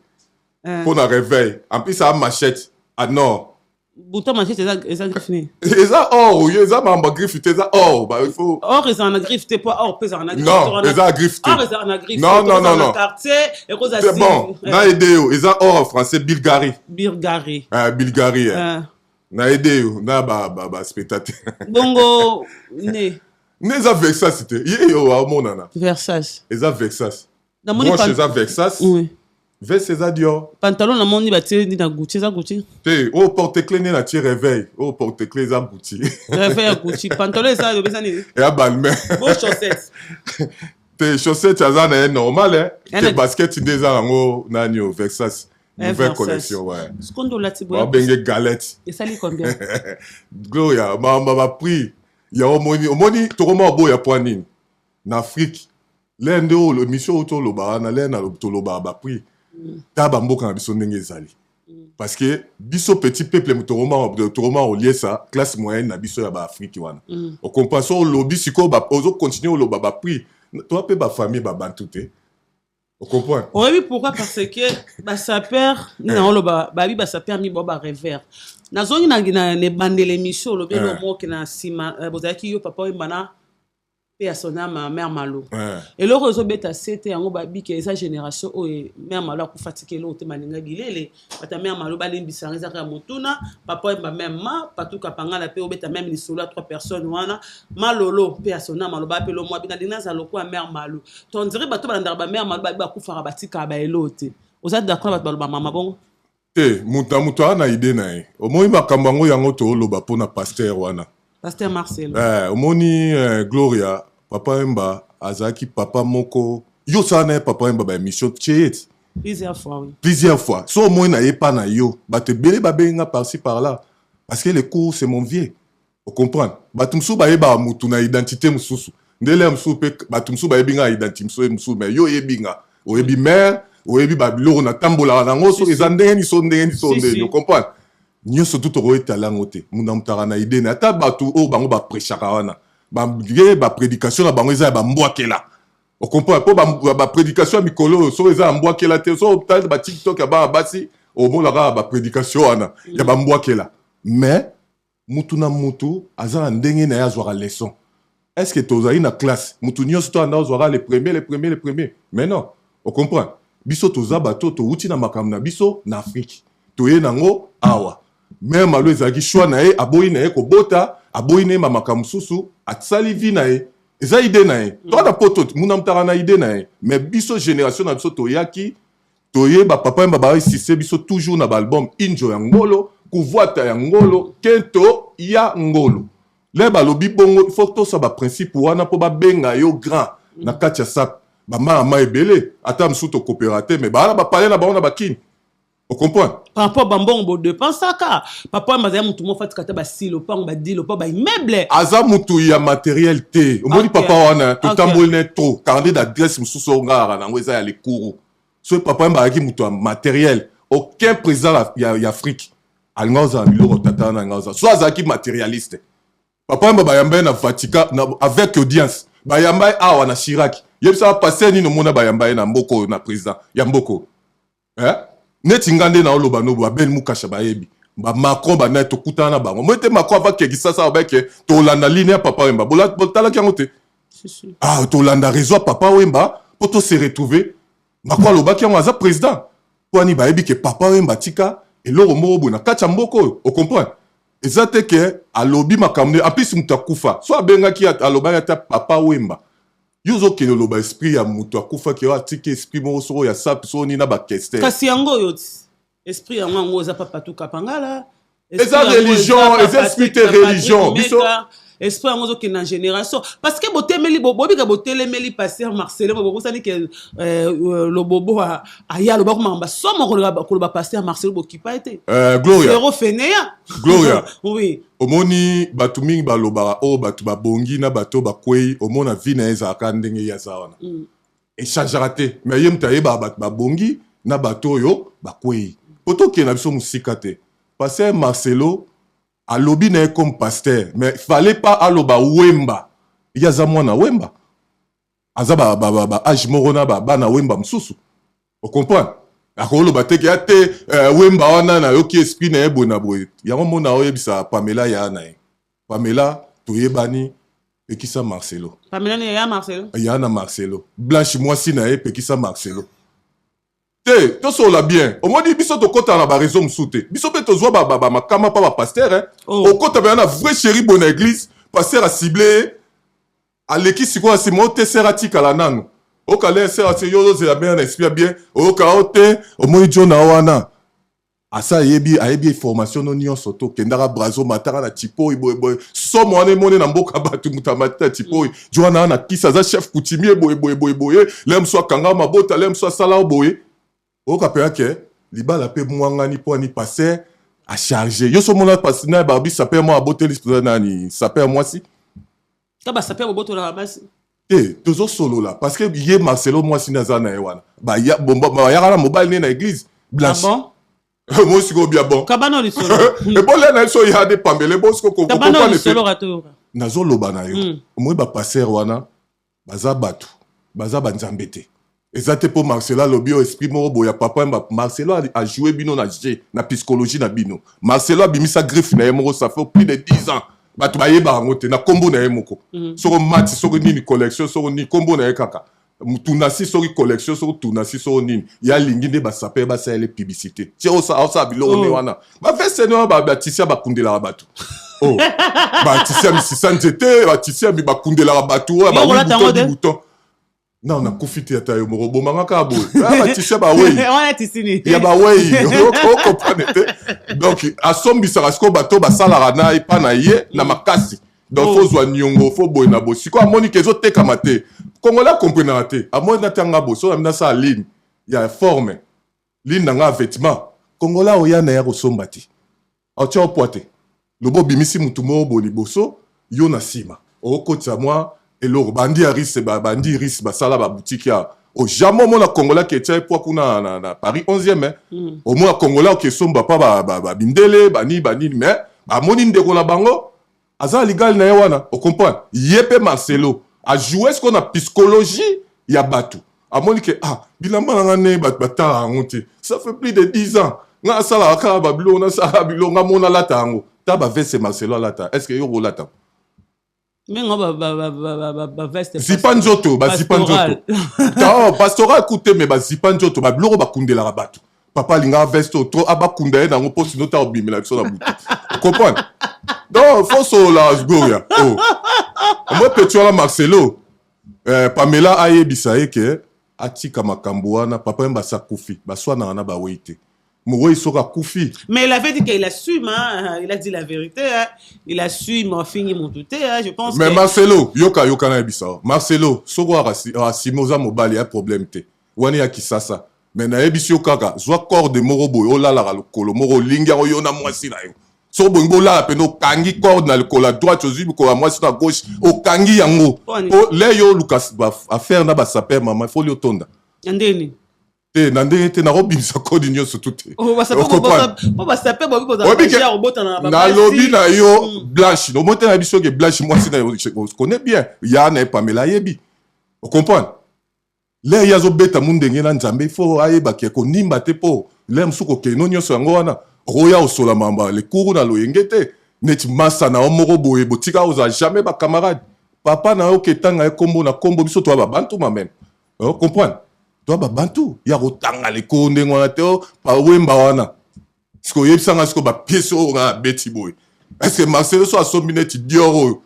mpo na réveil. En plus aa machette ah non. Bouton manchette eza griffe nini? Eza or oyo, eza makambo ya griffe te, eza or. Ba, il faut Or ezala na griffe te, po or mpe ezala na griffe. Non, eza griffe te. Or ezala na griffe. Non, non, non, non. Quartier ekozala. C'est bon, na aide yo, eza or en français Bulgarie. Bulgarie. Bulgarie, eh. Na aide yo na ba spectateur. Bongo ne? Ne eza Versace te, ye yo aomonana. Versace. Eza Versace. Namoni Broche eza Versace. Veste eza Dior. Pantalon namoni batie nini na Gucci, eza Gucci? Te, oyo porte-clé nde natie réveil. Oyo porte-clé eza Gucci. Réveil ya Gucci, pantalon eza lobi eza nini? Eya Balmain. Bo chaussette? Te, chaussette aza na ye normal, eh. Te, basket nde eza yango nani oyo Versace. Nouvelle Versace. collection, ouais. Siko nde olati boye. Babenge galette. Esali combien? Gloria, makambo baprix ya omoni, omoni tokoma oboya po nini na Afrique le nde oyo émission oyo tolobaka wana le na tolobaka baprix ta bamboka na biso ndenge ezali, parce que biso petit peuple tokoma koliesa classe moyenne na biso ya baAfrique wana. Ocomprend? So olobi sikoyo, ozocontinue oloba baprix, toa mpe bafamille babantu te, ocomprend? Oyebi pourquoi? Parce que basapeurs nde na oloba, babi basapeurs mi bao barêveurs. Nazongi na ebandela émission, olobi elo moke na nsima, bozalaki yo, papa Oyemba na mpe ya sonama mare Malo. Eloko ezobeta se te yango, babike eza génération oyo mare Malo akufa, tika eloko te. Malinga bilele bato ya mare Malo balembisa yango, eza kaka motuna. Papa Oyemba même ma patuka pangala mpe obeta même lisolo ya trois personnes wana, Malolo mpe ya sonama aloba mpe lo mwa bina lingi naza lokola mare Malo. To on dirait bato balandaka bamare Malo, babi bakufaka batikaka baelo te. Oza d'accord na bato baloba mama bongo? Te, moto na moto aza na idée na ye. Omoni makambo yango, yango tooloba mpona pasteur wana. Pasteur Marcel. Omoni, Gloria, papa Wemba azalaki papa moko. Yo osala na ye, papa Wemba, baémission tie ye ti. Plusieurs fois, oui. Plusieurs fois. So omoni na ye pa na yo, bato ebele babengi nga par-ci par-là parce que le cours, c'est mon vieux, ocomprendre? Bato mosusu bayebaka motu na identité mosusu, ndele ya mosusu mpe bato mosusu bayebi nga na identité mosusu mosusu, mais yo oyebi nga, oyebi mare, oyebi babiloko natambolaka nango. Soki eza ndenge nini, so ndenge nini, so ndenge nini, ocomprendre? Nyonso tu tokoyetala yango te. Mundu na moto aka na idée na. Ata bato oyo bango baprêchaka wana, ye baprédication na bango eza ya bambwakela, ocomprendre? Mpo baprédication ya mikolo oyo, soki eza ya mbwakela te, so otali baTikTok ya bana basi, omona kaka baprédication wana ya bambwakela. Mais mutu na mutu aza na ndenge na ye azwaka leçon. Est ce que tozali na classe, mutu nyonso to anda ozwaka le premier, le premier, le premier? Mais non, ocomprendre? Biso toza bato towuti na makambo na biso na Afrique, toye nango awa. Mare Malo ezalaki choix na ye, aboyi na ye kobota, aboyi na ye bamakambo mosusu, asali vie na ye, eza idée na ye. Toa na poto, muna mutaka na idée na ye. Mais biso génération na biso toyaki, toyeba papa Yemba, baesiste biso toujours na baalbum Injo ya ngolo, Kuvwata ya ngolo, Kento ya ngolo. Le balobi bongo, il faut tosa baprincipe wana mpo babenga yo grand na kati ya sape. Bamama ebele, ata mosusu tokopera te, mais baa na bapale na bango na bakini, ocomprendre? Par rapport bambongo bodépensaka, papa Wemba azali motu moko fatika te, basilo mpango badilo mpo baimmeuble. Aza mutu ya matériel te, omoni? Papa wana totamboli ne trop. Carnet d'adresse mosusu oyo nga kaka nango eza ya lekuru. Soki papa Wemba azalaki moto ya matériel, aucun président ya Afrique alinga ozala biloko tata wana alinga ozala. So azalaki matérialiste, papa Wemba bayamba ye na Vatican avec audience, bayamba ye awa na Chirac. Yebisaka paster nini omona bayamba ye na mboka oyo na président ya mboka oyo, eh? Neti nga nde naoloba no, babel Mukasha bayebi, bamacron banai tokutana na bango. Moi te, Macron avake Kisasa, abake tolanda ligne ya papa Wemba. Botalaki yango te? Ah, tolanda réseau ya papa Wemba mpo to se retrouver. Macron alobaki yango, aza président mpo ani bayebi ke papa Wemba tika eloko moko boye na kati ya mboka oyo, ocomprendre? Eza te ke alobi makambo nde. En plus moto akufa, so abengaki, alobaki ata papa Wemba, yo ozokende oloba esprit ya moto akufaki oyo atiki esprit moko soko ya sape, soko nini na bakester. Kasi yango oyo ti. Esprit yango yango eza papa Tukapangala. Eza religion, eza esprit te religion. Biso esprit yango ozokende na génération parce que botemeli bobika botelemeli pasteur Marcelin bobosani ke euh, euh, lobobo aya alobaki makambo somo koloba pasteur Marcelin bokipa ye te euh, Gloria zero feneya Gloria oui omoni bato mingi balobaka oyo oh, bato babongi na bato oyo bakwei omona vie na ye ezalaka ndenge ye aza wana mm. echangeaka te mais ye moto ayebaka bato babongi na bato oyo bakwei po tokende na biso mosika te pasteur Marcelo alobi na ye comme pasteur mais fallait pas aloba Wemba ye aza mwana Wemba aza ba, ba, ba, ba age moko na ba bana Wemba mosusu ocomprendre akoloba te ke ya te euh, Wemba wana nayoki esprit na ye boye na boye yango mona oyebisa Pamela ya na ye Pamela toyebani pekisa Marcelo Pamela ni ya Marcelo ya na Marcelo Blanche mwasi na ye pekisa Marcelo te tosolola bien omoni biso tokɔtaka na bareseau mosusu te biso mpe tozwa bamakama mpa bapasteur eh. oh. Okɔta mpenza na vrai chéri boye na église pasteur acible ye aleki sikoyo na nsima o te ser atikala nanu okale ser ati yo ozozela bien na esprit ya bien oyoka o te omoni jona wana asa ayebi ayebi formation no nyonso to kendaka brazo mataka na tipoi boye boye somo wana emoni na mboka bato moto amati na tipoi mm. jo wana na kisi aza chef coutumier boye boye boye boye le mosusu akanga mabota le mosusu asala boye oyoka mpenza ke libala mpe mwangani mpo ani paster acharge yo so omona na babi saper mwa aboteli nani saper mwasi ta basaper bobotolaka basi te tozosolola parce que ye Marcelo mwasi nde aza na ye wana bayaka na mobali nde na église Blanche ah bon? moi sikoyo bia bon kabana lisolo ebolia na biso ya de pambele bo sikoyo nazoloba na yo mm. omoi bapaster wana baza bato baza banzambe te eza te mpo Marcelo alobi oyo esprit moko boye ya papa Wemba Marcelo ajoue bino na jeu na psychologie na bino Marcelo abimisa griffe na ye moko ça fait plus de 10 ans bato bayebaka yango te na nkombo na ye moko mm. soko mati soko nini collection soko nini nkombo na ye kaka tunasi soki collection soki tunasi soko nini ye alingi nde basaper basalele publicité tie osala biloko ne oh. wana baveste ne wana batisia bakundelaka bato oh. batisia misisa nzete batisia bakundelaka bato oyo babuton non nakufi te ata yo moko obomanga kaka boye ah, batisi ya bawei ya bawei okomprendre te donc asombisaka sikoyo bato basalaka na epa na ye na makasi donc oh. fo zwa niongo fo boye na boye sikoyo amoni ke ezotekama te congolais akomprenaka te amoni natanga boye so nami nasala ligne ya forme ligne na nga ya vêtement congolais oya na ye akosomba te Atia yo poids te. Loba obimisi mutu moko boye liboso, yo na sima. Okotisa mwa eloko. Bandi ya Ris, ba bandi Ris basala ba boutique ya o jamais omona congolais ke tia ye poids kuna na, na Paris 11e eh. Mm. Omona congolais oke somba pa ba, ba, ba mindele, ba nini ba nini mais amoni ndeko na bango aza na ligali na ye wana, o comprendre? Ye pe Marcelo a jouer sikoyo na psychologie ya batu. Amoni ke ah bilamba na nga ne bato batala yango te. Ça fait plus de 10 ans. Nga asalaka kaka ba biloko nasalaka biloko nga mona alata yango. Ta ba veste Marcelo alata. Est-ce que yo kolata? Mengo ba ba ba ba ba ba veste. Zipa nzoto, ba zipa nzoto. Ta pastoral kute mais ba zipa nzoto, ba biloko bakundelaka bato. Papa alingaka veste oyo trop abakunda ye nango mpo sino ta obimela biso na butu. Comprendre? Donc faut solola Gloria. Oh. Moi petit wana Marcelo eh, Pamela ayebisa ye ke atika makambo wana papa Wemba asi akufi baswanaka na bawei te mowei soki akufi. Mais il avait dit qu'il assume, hein? Il a dit la vérité, hein? Il assume afingi mutu te, hein? Je pense. Mais que... Marcelo, yoka yoka na yebisa. Marcelo, soko assume oza mobali ya problème te. Wani ya kisasa. Mais nayebisi yo kaka zwa corde moko boye olalaka lokolo moko olingi yango yo na mwasi na yo. Soki bolingi bolala pene okangi corde na likolo ya droite ozwi likolo ya mwasi na gauche okangi yango po le yo oluka affaire na basaper mama ifoli otonda na ndeni te na ndenge te nakobimisa kode nyonso tu te oh, nalobi na yo hmm. Blanche omoi te na biso ke Blanche mwasi na yo connais bien ya na ye Pamela ayebi ocomprendre L'heure ye azobeta mundenge na Nzambe il faut ayeba ke konimba te po l'heure mosusu kokeno nyonso yango wana okoya osola mamba lekuru na loyenge te neti masa na yo moko boye botika ozala jamais ba camarade papa na yo ketanga ye kombo na kombo biso toya ba bantu ma meme o comprendre toya ba bantu ya kotanga lekuru ndenge wana te o pa Wemba wana sikoyo oyebisa nga sikoyo ba pièce oyo nga abeti boye est ce que Marcelo so asombi neti Dior oyo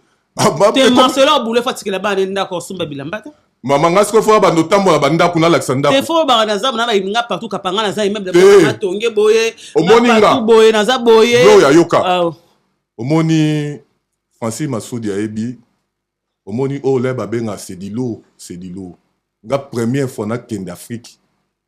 te Marcelo abule fatikela bana ndako osomba bilamba te. Mama, nga sikoyo fo bando otambola bandako, nalakisa ndako. Te, fo baka naza na bayibi nga partout kapa nga naza immeuble natonge boye. Omoni nga? Boye naza boye. Gloria, yoka. Omoni Francis Masudi ayebi. Omoni oyo le babenga c'est du lourd, c'est du lourd. Nga première fois nakende Afrique,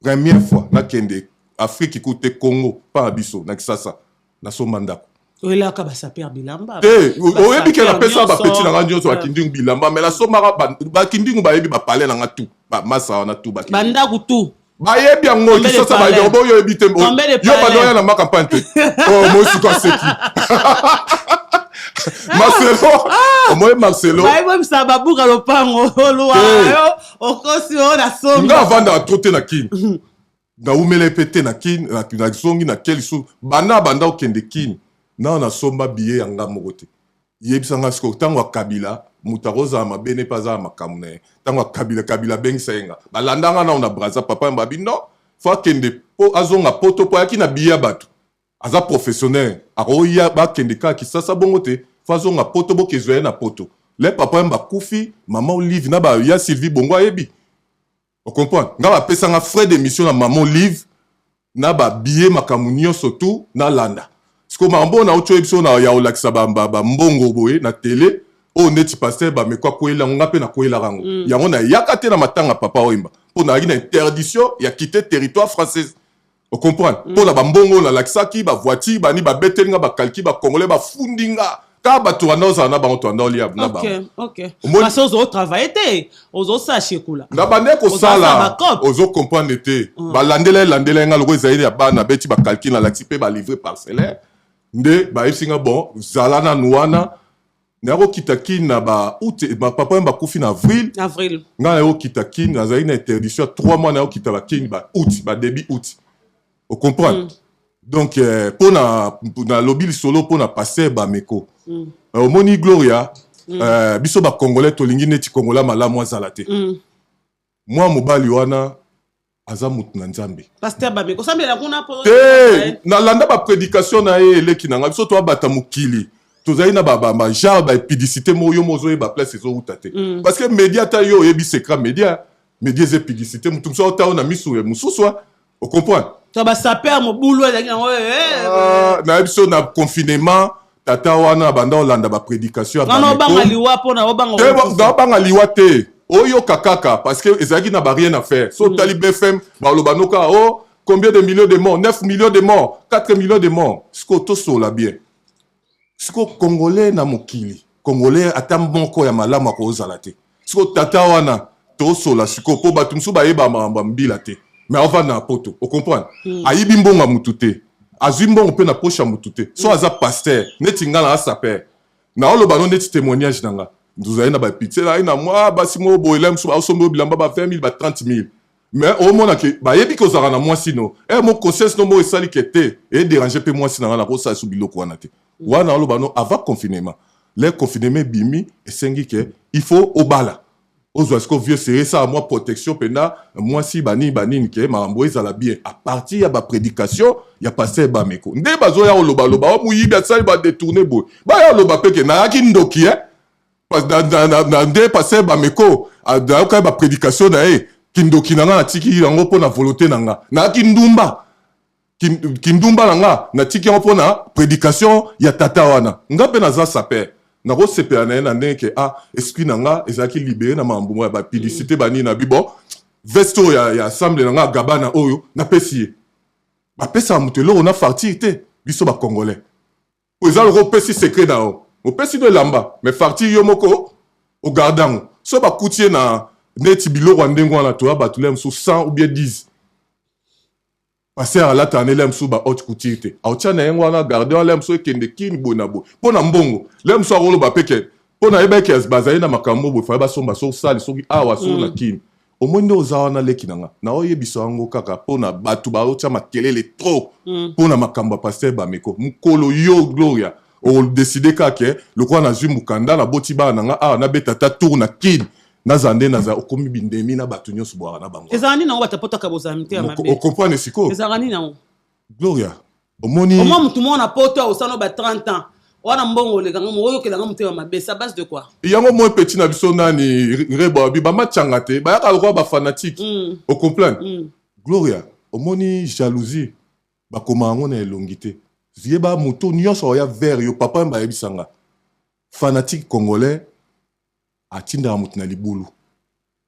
première fois nakende Afrique ku te, Congo mpa na biso na Kisasa, nasomba ndako. Oyelaka basapeurs bilamba. Te, oyebi ke napesa bapetits na nga nyonso bakindingu bilamba, mais nasombaka. Bakindingu bayebi bapale na nga tu, bamasa wana tu. Bandako tu. Bayebi yango. Kisasa bayebi oyo, oyebi te, yo bando oya na ma campagne te. Mosuku aseki Marcelo, omoye Marcelo. Bayebisa babuka lopango oluwa okosi oyo na sombi. Nga avandaka trop te na Kini, naumela mpe te na Kini. Nazongi na ke lisusu banda banda okende Kini nao nasomba billet ya nga moko te. Yebisanga sikoyo, ntango ya Kabila, moto akozala mabe ne mpe azala makambo na ye. Ntango ya Kabila, Kabila abengisa ye, nga balandanga nao na Braza. Papa babi non, fo akende mpo azonga Poto, mpo ayaki na billet ya bato, aza professionnel, akoya bakende kaka Kisasa bongo te, fo azonga Poto, bokezwa ye na Poto. Le papa ye bakufi, mama Olive na baya Sylvie Bongo ayebi. Ocomprendre nga, bapesanga frais de mission na mama Olive na babillet, makambo nyonso tu nalanda. Sikoyo makambo oyo nauti oyebi so ya kolakisa bambongo boye na tele oyo, neti pasteur Bameko akweyela yango, nga mpe nakweyelaka yango. Yango nayaka te na matanga papa Oyemba mpo nazalaki na interdiction ya quitter territoire française. Ocomprendre? Mpo na bambongo oyo nalakisaki, bavoiture bani babeteli nga, bakalki bacongolais bafundi nga kaka bato wana ozala na bango, toanda olia na bango. Parce ozotravaille te, ozosala shekula. Na bande kosala, ozocomprendre te. Balandela elandela nga loko ezali ya bana, beti bacalcul, nalakisi mpe balivret parcellaire nde bayebisi nga: bon, zala nanu wana. Nakokita Kini na ba août, papa oyo bakufi na avril. Avril. Ngai nayokita Kini, nazalaki na interdiction ya 3 mois. Nayokita bakini ba août, ba début août. Ocomprendre? Donc mpo na nalobi lisolo mpo na pasteur Bameko. Omoni Gloria, biso bacongolais tolingi neti Congolais malamu azala te. Mwa mobali wana aza motu na Nzambe. Pasteur Bameko osambela kuna? Te, nalanda baprédication na ye. Eleki na ngai, biso toabata mokili, tozali na bagenre baimpudicité moko, yo mo ozoyeba place ezowuta te. Parce que média, ata yo oyebi secret média, média eza impudicité. Motu mosusu aota oyo na misu ya mosusu, ocomprendre? To basapeurs mobulu ezalaki nango. Nayebi so na confinement, tata wana banda olanda baprédication. Obanga liwa mpona obanga? Obanga liwa te, oyoka kaka, parce que ezalaki na barien à faire. So otali BFM, baloba noka o combien de millions de morts, 9 millions de morts, 4 millions de morts. Sikoyo tosola bien sikoyo, Congolais na mokili, Congolais ata moko ya malamu akozala te. Sikoyo tata wana, tosola sikoyo mpo bato mosusu bayeba makambo ya mbila te, mais avanda na Poto. Ocomprendre? Ayibi mbongo ya mutu te, azwi mbongo mpe na poche ya mutu te. So aza pasteur neti nga na asapeur, naoloba no neti témoignage na nga, tozali na bapitié na ye na mwa basi moko boye, la mosusu baosomba oyo bilamba ba 20 000, ba 30 000, mais omona ke bayebi ke ozalaka na mwasi no e mo conscience no moko esali ke te, edérange mpe mwasi na nga, nakosala so biloko wana te. Wana oloba no avant confinement. Le confinement ebimi, esengi ke il faut obala, ozwa sikoyo vieux sérieux, esala mwa protection mpena mwasi banini banini, ke makambo ezala bien. À partir ya baprédication ya pasteur Bameko nde bazoya kolobaloba o moyibi, asali badétourne boye. Baya oloba mpe ke nayaki ndoki e nde pasteur Bameko nayokai baprédication na ye, kindoki na nga natiki yango mpo na volonté na nga. Nayaki ndumba, kindumba na nga natiki yango mpo na prédication ya tata wana. Nga mpe naza sapeur, nakosepela na ye na ndenge ke ah, esprit na nga ezalaki libéré na makambo ya bapublicité banini na bi. Bon, veste oyo ya assemble na nga gabana oyo napesi ye, bapesaka moto eloko na fartire te. Biso bacongolais, eza loko opesi secret na yo, opesi no elamba, mais fartire yo moko ogarde yango. So bakuti ye na neti biloko ya ndenge wana, toya bato le mosusu 100 ou bien 10 pasteur alataka na ele mosusu ba haute couture te, aotia na yango wana, garde wana, le mosusu ekende Kini boye na boye mpo na mbongo. Le mosusu akoloba mpe ke mpo na yeba eke bazali na makambo boye, faye basomba soki sali soki awa soki na Kini. Omoni nde oza wana, leki na nga, naoyebisa yango kaka mpo na bato baotia makelele trop mpo na makambo ya pasteur Bameko. Mokolo yo Gloria odécider kaka ke lokola nazwi mokanda, naboti bana na nga awa, nabeta ata tour na Kini, nazala nde nazala, okomi bindemi na bato nyonso bwaka na bango. Ezalaka nini yango, bato potaka bozala mitema mabe? Ocomprendre sikoyo? Ezalaka nini yango? Gloria, omoni? Omwa motu moko na Poto osala ba 30 ans. Wana mbongo oleka nga, oyokela nga motema mabe, sa base de quoi? Yango moi petit na biso nani Rebo abi ba machanga te, bayaka lokola ba fanatique. Ocomprendre? Gloria, omoni jalousie bakoma yango na elongi te. Yeba moto nyonso oya vers yo, papa bayebisa nga. Fanatique congolais atindaka moto na libulu.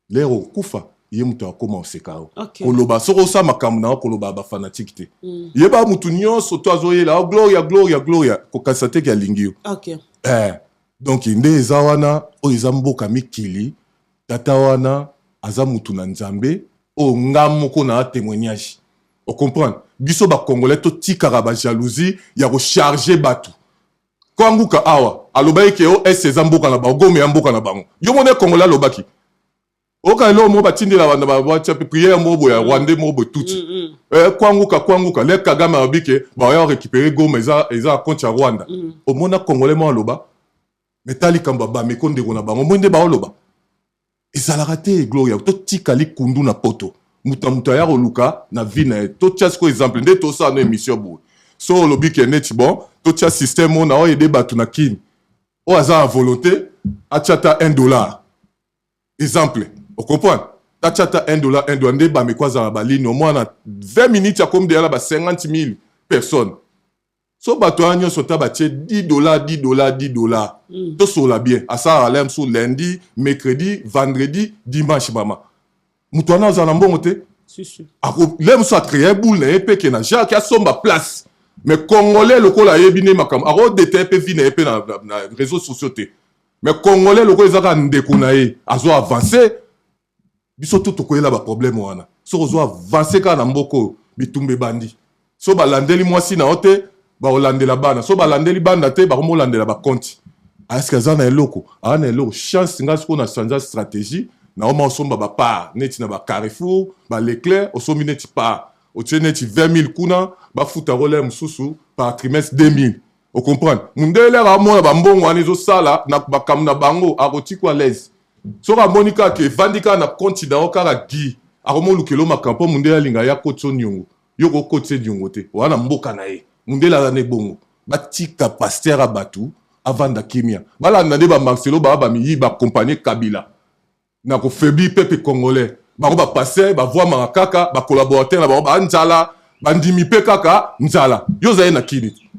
Lero okufa, ye moto akoma oseka yo. Koloba soki osala makambo na yo, koloba ba fanatique te. Yeba moto nyonso to azoyela oh, Gloria, Gloria, Gloria, kokasa te ke alingi yo. Donc nde eza wana, oyo eza mboka mikili, tata wana aza mutu na Nzambe, oyo nga moko na témoignage. Ocomprendre? Biso bacongolais totikaka bajalousie ya kocharge bato. Kwanguka awa alobaki ke o est eza mboka na bango, Goma ya mboka na bango. Yo mona congolais alobaki oka eloko moko batindela banda batia mpe prière moko boye ya rwandais moko boye tuti. Kwanguka, kwanguka le Kagame alobi ke baoya récupérer Goma, eza compte ya Rwanda. Omona congolais moko aloba? Mais tala likambo ya bameko ndeko na bango moi nde baoloba ezalaka te. Gloria, totika likundu na poto, moto na moto aya koluka na vie na ye. Totia sikoyo exemple nde tosala no émission boye. So olobi ke neti bon, totia système oyo na oyo ede bato na kini oyo aza na volonté, atia ata 1 dollar, exemple, ocomprendre? Atia ata 1 dollar, 1 dollar nde bameko azala na baline au moins na 20 minutes akomi deya na ba 50 000 personnes. So bato wana nyonso ta batie 10 dollar, 10 dollar, 10 dollar, tosola bien, asalaka lere mosusu lundi, mercredi, vendredi, dimanche. Mama, moto wana azala na mbongo te. Si, si. Le mosusu acréer boule na ye mpe ke na jacques asomba place. Mais congolais lokola ayebi nde makambo, akodetaye mpe vie na ye mpe na réseaux sociaux te. Mais congolais lokola eza kaka ndeko na ye azo avance, biso to tokoyela baproblème wana. Soki ozo avance kaka na mboka oyo, bitumba ebandi. So balandeli mwasi na yo te, bakolandela bana. So balandeli bana te, bakomolandela bakonti. Est-ce aza na eloko? Aza na eloko. Chance nga sikoyo na change stratégie, naoma osomba bapart neti na bacarrefour, baleclerc. Osombi neti part, otie neti 20 000 kuna, bafuta role mosusu par trimestre 2 000. Ocomprendre? Mundele akamona bambongo wana ezosala na makambo na bango, akotikwa l'aise. Soki amoni kaka evandi kaka na compte na yo kaka gi, akomolukela makambo mpo mundele alinga ya koti o niongo. Yo kokotisa niongo te wana mboka na ye. Mundele aza na ebongo. Batika pasteur ya bato avanda kimia. Balanda nde bamarcelo baa bamiyi baaccompagne Kabila na kofaiblir peuple congolais. Bango bapasteur bavwamaka kaka bacollaborateur na bango, banzala bandimi mpe kaka nzala. Yo ozali na kini te.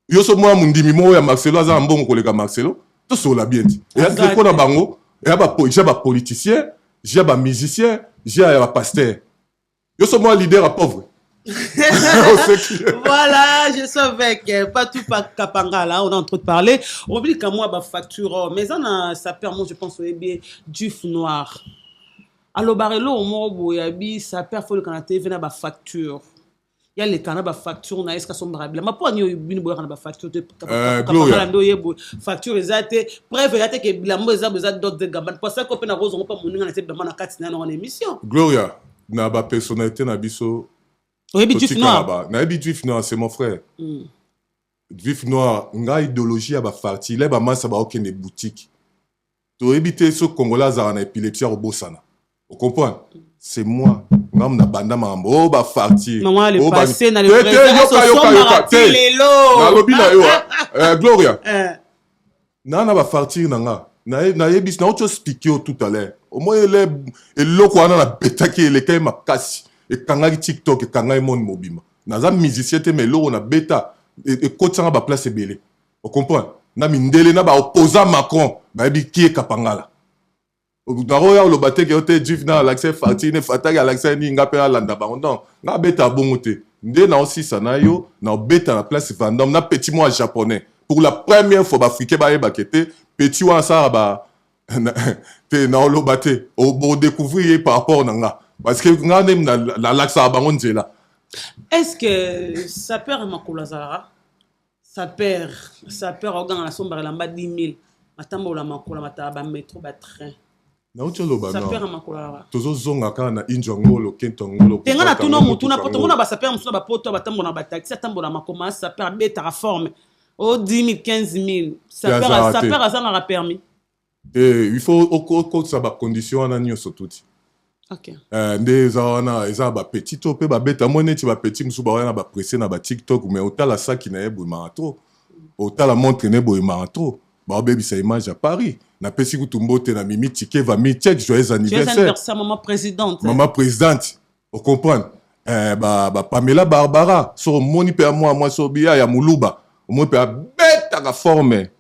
Yo so mwana mondimi moko ya Marcelo aza na mbongo koleka Marcelo? Tosola bien ti eya mpo na bango, eya ja bapoliticien, ja bamusicien, ja ya bapasteur. Yo so mwa leader ya pauvre. Voilà, je suis avec Patou Kapangala, on est en train de parler. On oublie qu'à moi, bah, facture, mais ça, ça permet, je pense, bien, Duf Noir. Alors, barelo, moko boye abi sapeur faut leka na TV na bafacture, ya leka na bafacture na esika asombaka bilamba. Mpo ani oyo bino boyaka na bafacture te? Kapangala nde oyeboye, facture eza te, preuve eza te ke bilamba eza boye, eza Dolce Gabbana. Po asaki mpe na kozongo mpa moninga na te bilamba na kati na yango na émission. Gloria, na bapersonnalité na biso. Oyebi Juif Noir? Nayebi Juif Noir, c'est mon frère. Juif Noir, ngai idéologie ya bafarti le bamasa baokende boutique, toyebi te so congolais azalaka na épilepsie ya kobosana. Ocomprendre? C'est moi ngamu na banda makambo oyo bafarti. Nalobi na yo, Gloria, naa na bafartire na nga, nayebi, nauti expliquer yo tout à l'heure. Omoi ele eloko wana nabetaki, elekaki makasi, ekangaki TikTok, ekangaki monde mobima. Naza musicien te, mais eloko nabeta ekotisanga baplace ebele. Ocomprendre? Na mindele na baopposant Macron bayebi kie Kapangala. Nakoya oloba te ke yo te juif na alakisa farti ne fataki, alakisa nini, nga mpe alanda bango. Non, nga abeta bongo te. Nde naosisa na yo, naobeta na place Vendôme na petit mwa japonais pour la première fois. Baafricain bayebake te petit wana asalaka ba te. Naoloba te, bodécouvrir ye par rapport na nga, parce que nga nde nalakisaka bango nzela. Est ce que sapeur ya makolo azalaka sapeur? Sapeur aoganga na sombaka elamba 10 000, atambola makolo, amataka bamétro, batrain. Nauti oloba. Sapeur ya makolo alaka. Tozozonga kaka na injwa ngolo kento ngolo. Te, nga na tuna motuna po tomona basapeur mosusu na bapoto batambola na bataxi, atambola makoma. Sapeur abetaka forme o 10 000, 15 000. Sapeur azangaka permis? Te, il faut okotisa bacondition wana nyonso tuti. Nde eza wana, eza bapetit to mpe babeta moi neti bapetit mosusu bawaya na bapresse na batiktok, mais otala saki na ye bwemaka trop. Otala montre ne boye mara trop. Baobebisa image ya Paris. Napesi kutu mbote na Mimi Tshikeva, Mi Tchek, joyeux anniversaire. Joyeux anniversaire maman présidente. Maman présidente, o comprendre? Eh, ba, ba Pamela Barbara, so omoni pe mwa mwa so biya ya muluba, omoni pe abetaka forme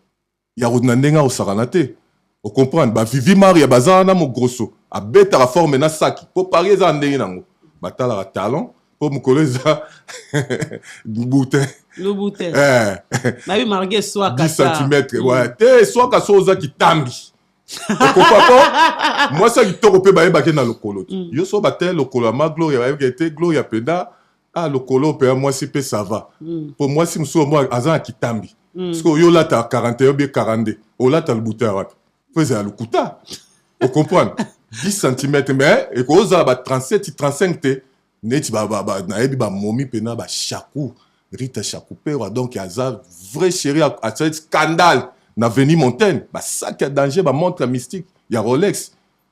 ya na ndenge akosakana te. O comprendre? Ba Vivi Maria baza wana mogroso, abetaka forme na saki. Po Paris eza ndenge nango. Batalaka talent po mokolo eza boutin. Louboutin. Eh. Babi marge eswaka 10 cm. Ouais, te eswaka so oza kitambi. Okoka ko mwasi ya kitoko mpe bayebaki na lokolo te. Yo so batele lokolo ya ma Gloria bayebaki te Gloria mpenza ah lokolo mpe ya mwasi mpe ça va. Po mwasi mosusu mwa aza na kitambi. Sikoyo yo olata 41 bien 42 olata lobuta ya wapi? Faut ezala lokuta. O comprendre? 10 cm mais ekozala ba 37 35 te. Neti ba ba ba nayebi ba momi pena ba shaku Rita Shakuperwa donc aza vrai chéri asali scandale na Veni Montaigne ba sac ya danger ba montre ya mystique ya Rolex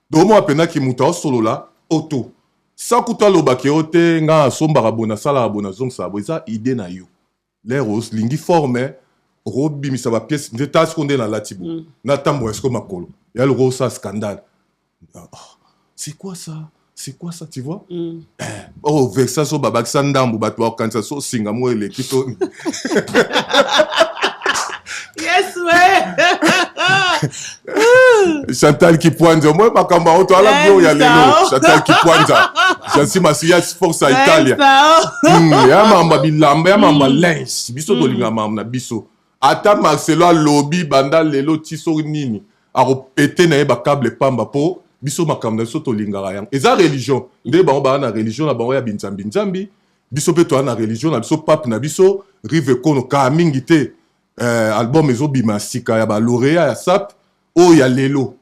donc omona pena ki moto aosolola auto sans kutu aloba ke yo te nga asombaka boye nasalaka boye nazongisaka boye eza idée na yo lere olingi forme okobimisa ba pièce nde ta siko nde nalati boye natambola siko makolo ya lokola osala scandale. Oh, c'est quoi ça? C'est quoi ça, tu vois? Eh, oh, versa so babakisa ndambu bato bakokanisa so singa moko eleki to. Yes, ouais. Chantal Kipwanza, moi makambo yango toala gloria lelo. Chantal Kipwanza, Jansi Masias Forza Italia. Ya mamba bilamba, ya mamba linge. Biso tolinga mamba na biso. Ata Marcelo alobi banda lelo ti soki nini akopete na ye ba cable pamba po biso makambo na biso tolingaka yango. Eza religion nde bango baa na religion na bango ya binzambi nzambi, biso pe toa na religion na biso pape na biso Rive Kono kaa mingi te eh, album ezobima ya sika ya ba laureat ya sap oyo ya lelo.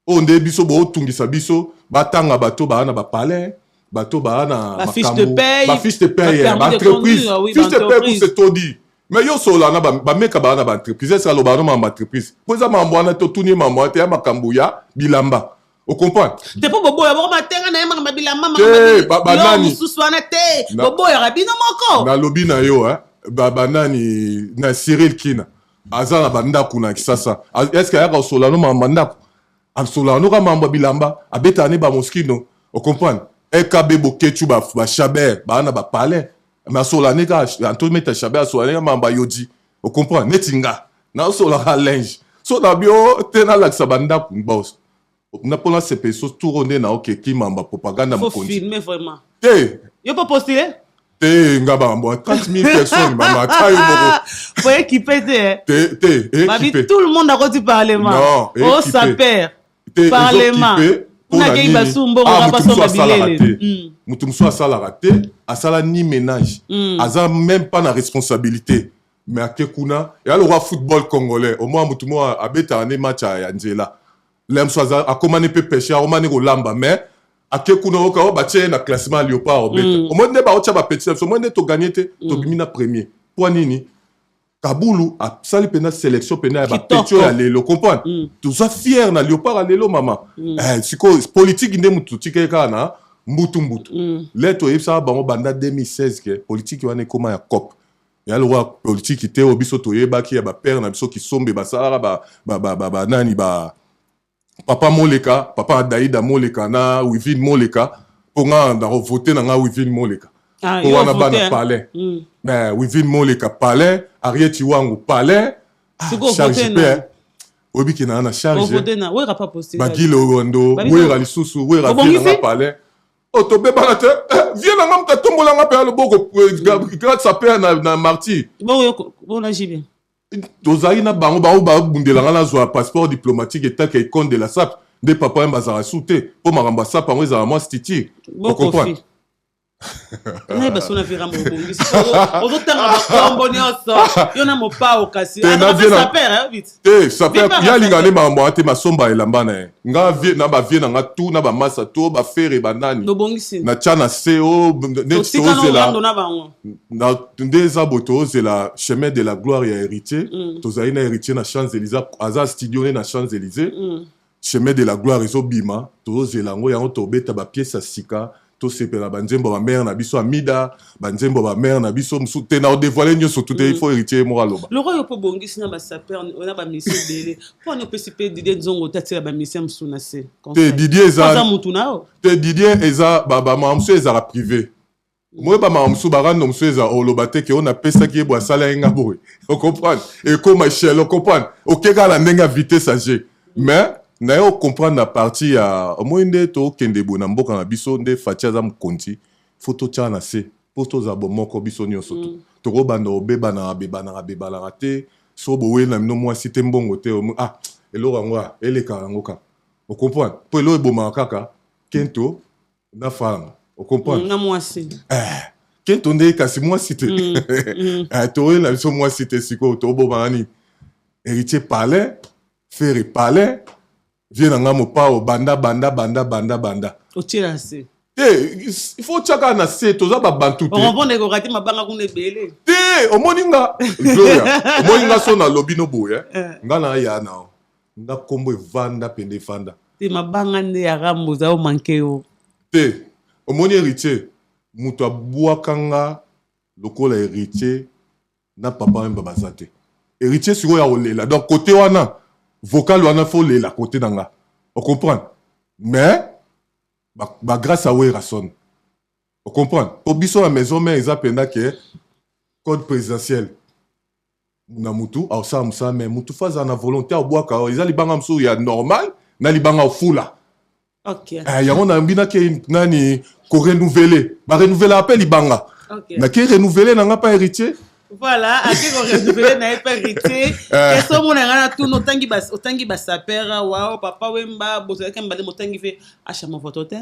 Oyo nde biso bootungisa biso batanga bato baa na ba palais bato baa na ba fiche de paye ba fiche de paye ba entreprise fiche de paye kuse todi mais yo solola na bameka baa na ba entreprise est-ce alobaka na makambo entreprise po eza makambo wana te otuni ye makambo wana te ya makambo ya bilamba o comprendre te po boboya boko matenga na ye makambo ya bilamba te banani mosusu wana te boboyaka bino moko nalobi na yo eh, banani na Cyril Kina aza na bandako na Kisasa est-ce que ayaka kosolola no makambo ya ndako asololaka no kaka makambo ya bilamba abetaka ne ba Moschino o comprendre EKB Boketshu ba ba Chabert baa na ba palais mais asololaka ne kaka Anto Meta Chabert asololaka ne kaka makambo ya Yodi o comprendre neti nga nasololaka linge so na bio te nalakisa bandako bos na mpo nasepeli so tour oyo nde naoke kimamba propaganda mokonzi filmer vraiment te yo po postuler te nga makambo ya 30 000 personnes mama ata yo moko faut équiper te te te babi tout le monde akoti parlement non o saper te parlement kuna kei basu mbongo ah, moto mosusu asalaka te moto mosusu asalaka te asala ni ménage aza même pas na responsabilité mais ake kuna ya lokwa football congolais au moins moto moko abetaka nde match ya nzela Lemso aza akoma ne pe pêcheur akoma ne kolamba mais ake kuna oyoka oyo batie ye na classement ya léopard obeta mm. omoni nde baotya bapetit na biso omoni nde toganye te mm. tobimi na premier mpo nini kabulu asali mpenza sélection mpenza ya bapetit oyo ya lelo comprendre mm. toza fier na léopard ya lelo mama mm. eh, sikoyo politike nde motu totikaki kaka na mbutu mbutu mm. le toyebisaka bango banda 2016 ke politike wana ekoma ya cope ya lokola politiki te oyo biso toyebaki ya bapere na biso kisombe basalaka ba, ba, ba, ba, ba nani ba papa moleka papa adaida moleka na wivine moleka mpo nga nakovote na nga wivine moleka ah, mpo wana bana palais mm. mais wivine moleka palais arieti wangu palais ah, charge mpe oyebi ke naa na charge bagile wando wera lisusu wera vie nanga palais Oh, tobebana te eh, vie na nga moto atombola nga mpe ya loboko eh, grâce a père na, na martyr bona jibe tozalaki na bango bango babundela nga nazwa passeport diplomatique etake icone de la sap nde papa yamba azalaka su te mpo makambo ya sap yango ezala mwa stitire ocomprendre nayeba so na vera mobongisi ozotanga bakombo nyonso yo na mopao kasi te saper ye alingaka nde makambo wana te masomba elamba na ye nga vie na bavie na nga tout na bamasa to bafere banani na tya na se o neti tozela nde eza boye tozela chemin de la gloire ya héritier mm. tozali na héritier na champs élysées aza studio ne na champs élysées mm. Chemin de la gloire ezo bima tozo zela yango yango tobeta ba pièce ya sika. Tosepela banzembo ya bamare na biso, Amida, banzembo ya bamare na biso mosusu te. Na odévoile nyonso tu te, il faut Héritier moko aloba. Loko yo mpo bongisi na basapeurs na bamusiciens ebele, mpo ani opesi mpe Didier Nzongo te, atiela bamusiciens mosusu na se? Te, Didier eza aza mutu na yo. Te, Didier eza bamama mosusu ezala privé. Moye bamama mosusu, barando mosusu eza oloba te ke oyo napesaki ye boye, asala ye nga boye, ocomprendre? Ekoma échelle, ocomprendre? Oke kaka na ndenge ya vitesse age, mais na ye ocomprendre na partie ya omoi nde tokende boye na mboka na biso. Nde Fatshi aza mokonzi, faut totyaka na se mpo tozala bomoko biso nyonso. To tokobanda obebanaka bebanaka bebanaka te. So boweli na bino mwasi te, mbongo te, ah, eloko yango, ah, elekaka yango kaka, ocomprendre? Mpo eloko ebomaka kaka kento na franga, ocomprendre? Na mwasi. Eh, kento nde, kasi mwasi te. Eh, toyeli na biso mwasi te. Sikoyo tobomaka nini? Héritier palais, Ferre palais, vie na nga mopao, banda banda banda banda banda. Otiela se. Te, il faut otya kaka na se, toza babantu te. Okomprendre, ekoka te, mabanga kuna ebele. Te, omoni nga Gloria, omoni nga so nalobi no boye, nga na ya na nga nkombo evanda pende evanda. Te, mabanga nde ya Rambo oza omanke yo. Te, omoni Héritier, moto abwaka nga lokola Héritier na Papa Wemba baza te. Héritier sikoyo ya kolela, donc côté wana vocal wana faut lela côté na nga, ocomprendre? Mais bagrâce ba a Werrason, ocomprendre? Po biso na maison mare eza mpenza ke code présidentiel na mutu aosala mosala, mais mutu faut azala na volonté abwaka. Oyo eza libanga mosusu ya normal na libanga ofula. Eh, yango nayambi nake nani korenouveler, barenouvelaka mpe libanga. Nake renouveler na nga mpa Héritier. Voilà, ake korenouveler na ye mpe Héritier. Question mona nga na tuna, otangi basapeurs awa, Papa Wemba, bozalaki mibale, motangi mpe Asha Movoto te.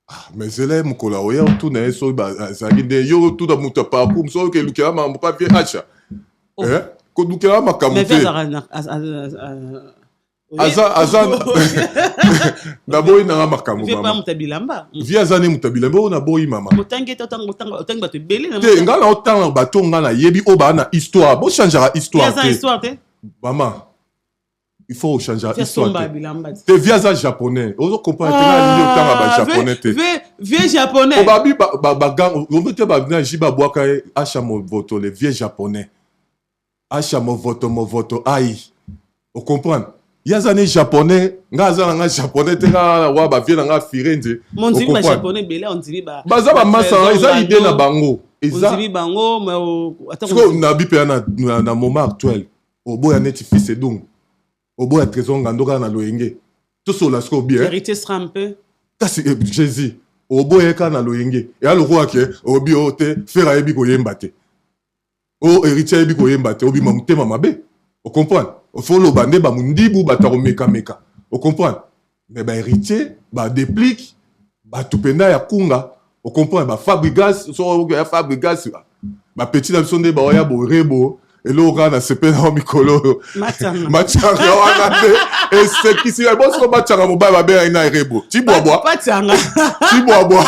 Ah, mais zela ye mokolo aoya, otuna ye soki azalaki nde yo otuna moto ya parcours mosu oyoka elukela makambo pa vie Asha. Oh. Eh, kolukela makambo mais te. Azalaka Aza naboyi nanga makambo. Vie pa mama moto ya bilamba. Vie aza ne moto ya bilamba oyo naboyi mama. Otangi ete otangi bato ebele na te, nga na otanga bato nga nayebi oyo baa na histoire, bochangeaka Vie histoire aza te. Histoire te. Mama, il faut ochangeaka vie histoire asomba te. Bilamba te. Te, vie aza japonais, ozo comprendre te? Nga alingi otanga bajaponais te. Vie japonais. Po babi bagang omo te, babina ji babwaka ye Asha Movoto, le vieux japonais Asha Movoto, Movoto ai, ocomprendre? Ye aza ne japonais, nga aza na nga japonais te. Nga wa bavie na nga Firenze. Mondimi Ocomprendre? Bajaponais ebele ondimi ba Baza bamasa, Trésor eza idée na Ngando. bango eza. Ondimi bango, mais ata sikoyo nabi mpe na moment actuel, oboya neti Fils Edungu, oboya Trésor Ngando kaka na loyenge, tosola sikoyo bien. Héritier sera un peu Kasi eh, Jésus, oboya ye kaka na loyenge, eya lokola ke obi oyo te, Ferre ayebi koyemba te, o Héritier ayebi koyemba te, obima motema mabe, ocomprendre? Faut oloba nde bamondibu, bato ya komekameka, ocomprendre? Mais bahéritier badeplique bato mpenza ya kunga, ocomprendre? Bafabrigas, so ya Fabrigas, bapeti na biso nde baoya borebo. Eloko kaka na sepela wa mikolo oyo, Matanga. Matanga wana nde esekisi ngai. Bosiko matanga mobali babengaki na Erebo Tibwabwa. Patanga. Tibwabwa.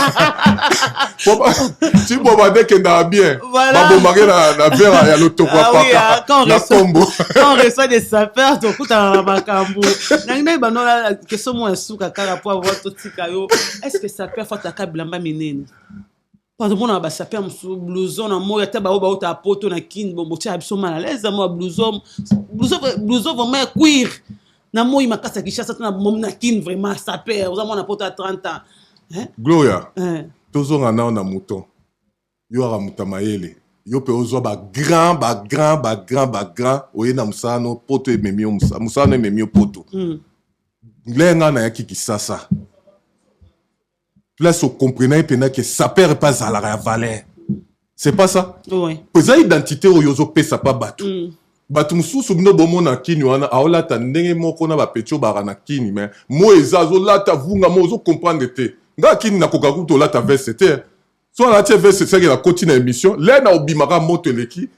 Tibwabwa nde ekendaka bien. Voilà. Babomaki na vera ya lotoko ya Ah oui, paka ah, quand on na kombo. Quand on reçoit des sapeurs, tokutana na makambo nangi nayeba no question moko ya suka kaka po avoir totika yo. Est ce que sapeur faut ataka bilamba minene? Po tomonaka basapeurs mosusu blouson na moi, ata bao bautaka poto na Kini, bon, botiaka biso mal à l'aise. Mwa blouson, blouson, blouson vraiment ya cuir na moi makasi ya Kinshasa to na Kini. Vraiment sapeur oza mwana poto ya 30 ans, hein? Gloria, Hein. Tozonga nao na mouton. Yo aka moto ya mayele, yo mpe ozwa bagrand bagrand bagrand bagrand, oye na mosala no poto ememi yo, mosala no ememi yo poto. Nde ngai nayaki Kisasa, place okomprena ye mpenza ke sapeur mpe azalaka ya valeur, c'est pas ça? Ouais. Po eza identité oyo ozopesa pa bato. Bato mosusu bino bomona Kini wana aolata ndenge moko na bapeti oyo baka na Kini, mais mo eza azolata vunga mo ozocomprendre te. Nga Kini nakoka kutu olata veste te. So alati veste, seke nakoti na émission le na obimaka moto eleki,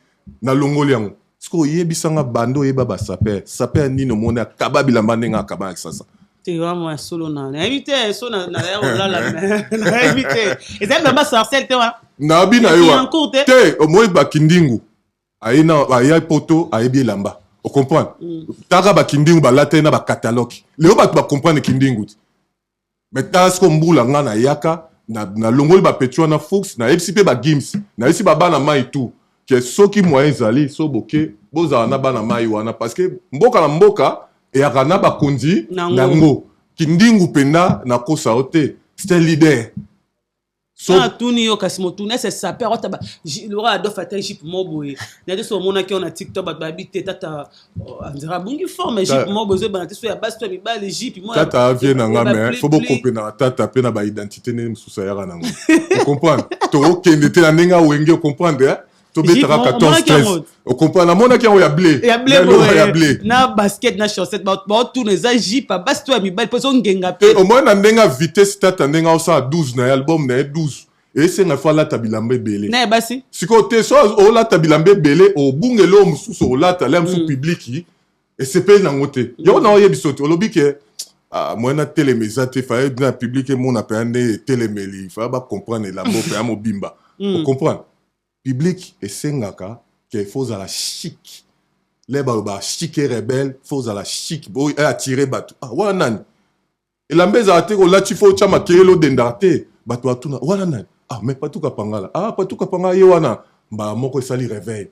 nalongoli yango. Sikoyo oyebisanga, banda oyeba basapeurs, sapeur nini omoni akaba bilamba ndenge akaba na Kisasa? Te, wana mwa solo na nayebi te, so nazali kolala, nayebi te. Ezali bilamba sarcelle te wana. Nabi na yo Ya cours te. Te, omoi bakindingu aye na aya poto, ayebi elamba, ocomprendre? Taka bakindingu balata ye na bacatalogue, lelo bato bacomprendre kindingu te. Mais tala siko mbula nga nayaka. Nalongoli na bapeti wana fuchs, nayebisi mpe bagims, nayebisi babana mai tout ke soki moyen ezali, so boke bozala na bana mai wana, parce que mboka na mboka eyaka na bakonzi nango. Kindingu mpenza, nakosa yo te, c'est un leader. So natuni yo kasi motuni ese sapeur ota lokola Adolphe ata jupe mo boye na te. So omonaki yo na TikTok, bato bayebi te tata andira abungi forme, jupe mo boye ezobana te, so ya basi to ya mibali, jupe mo. Tata avie na nga, mais faut bokompenaka tata mpe na baidentité ndenge mosusu ayaka nango, ocomprendre? Tokokende te na ndenge awenge, ocomprendre? Tobetaka 14 13, ocomprendre? Namonaki yango ya bleu. Ya bleu. Ya bleu. Na basket na chaussette. Baotuna eza jupe ya basi to ya mibali, mpo ezongenga mpe. Au moins na ndenge ya vitesse, tata ndenge aosala 12 na ye, album na ye 12, esenga faut alata bilamba ebele. Na ya basi. Sikoyo te, so olata bilamba ebele, obungeli oyo mosusu olata le mosusu, public esepeli nango te. Yango na oyebi so te, olobi ke moyen natelema eza te, faye na public emona mpenza nde etelemeli, faye bacomprendre elamba mpenza mobimba, ocomprendre? Public esengaka ke faut ozala chic. Le balobaka chic et rebelle, faut ozala chic oyo atire bato. Ah, wana nani? Elamba ezala te kolati, faut otya makelele, odendaka te, bato batuna wana nani? Ah, mais Patuka Pangala, ah, Patuka Pangala ye wana. Mbala moko esali réveil.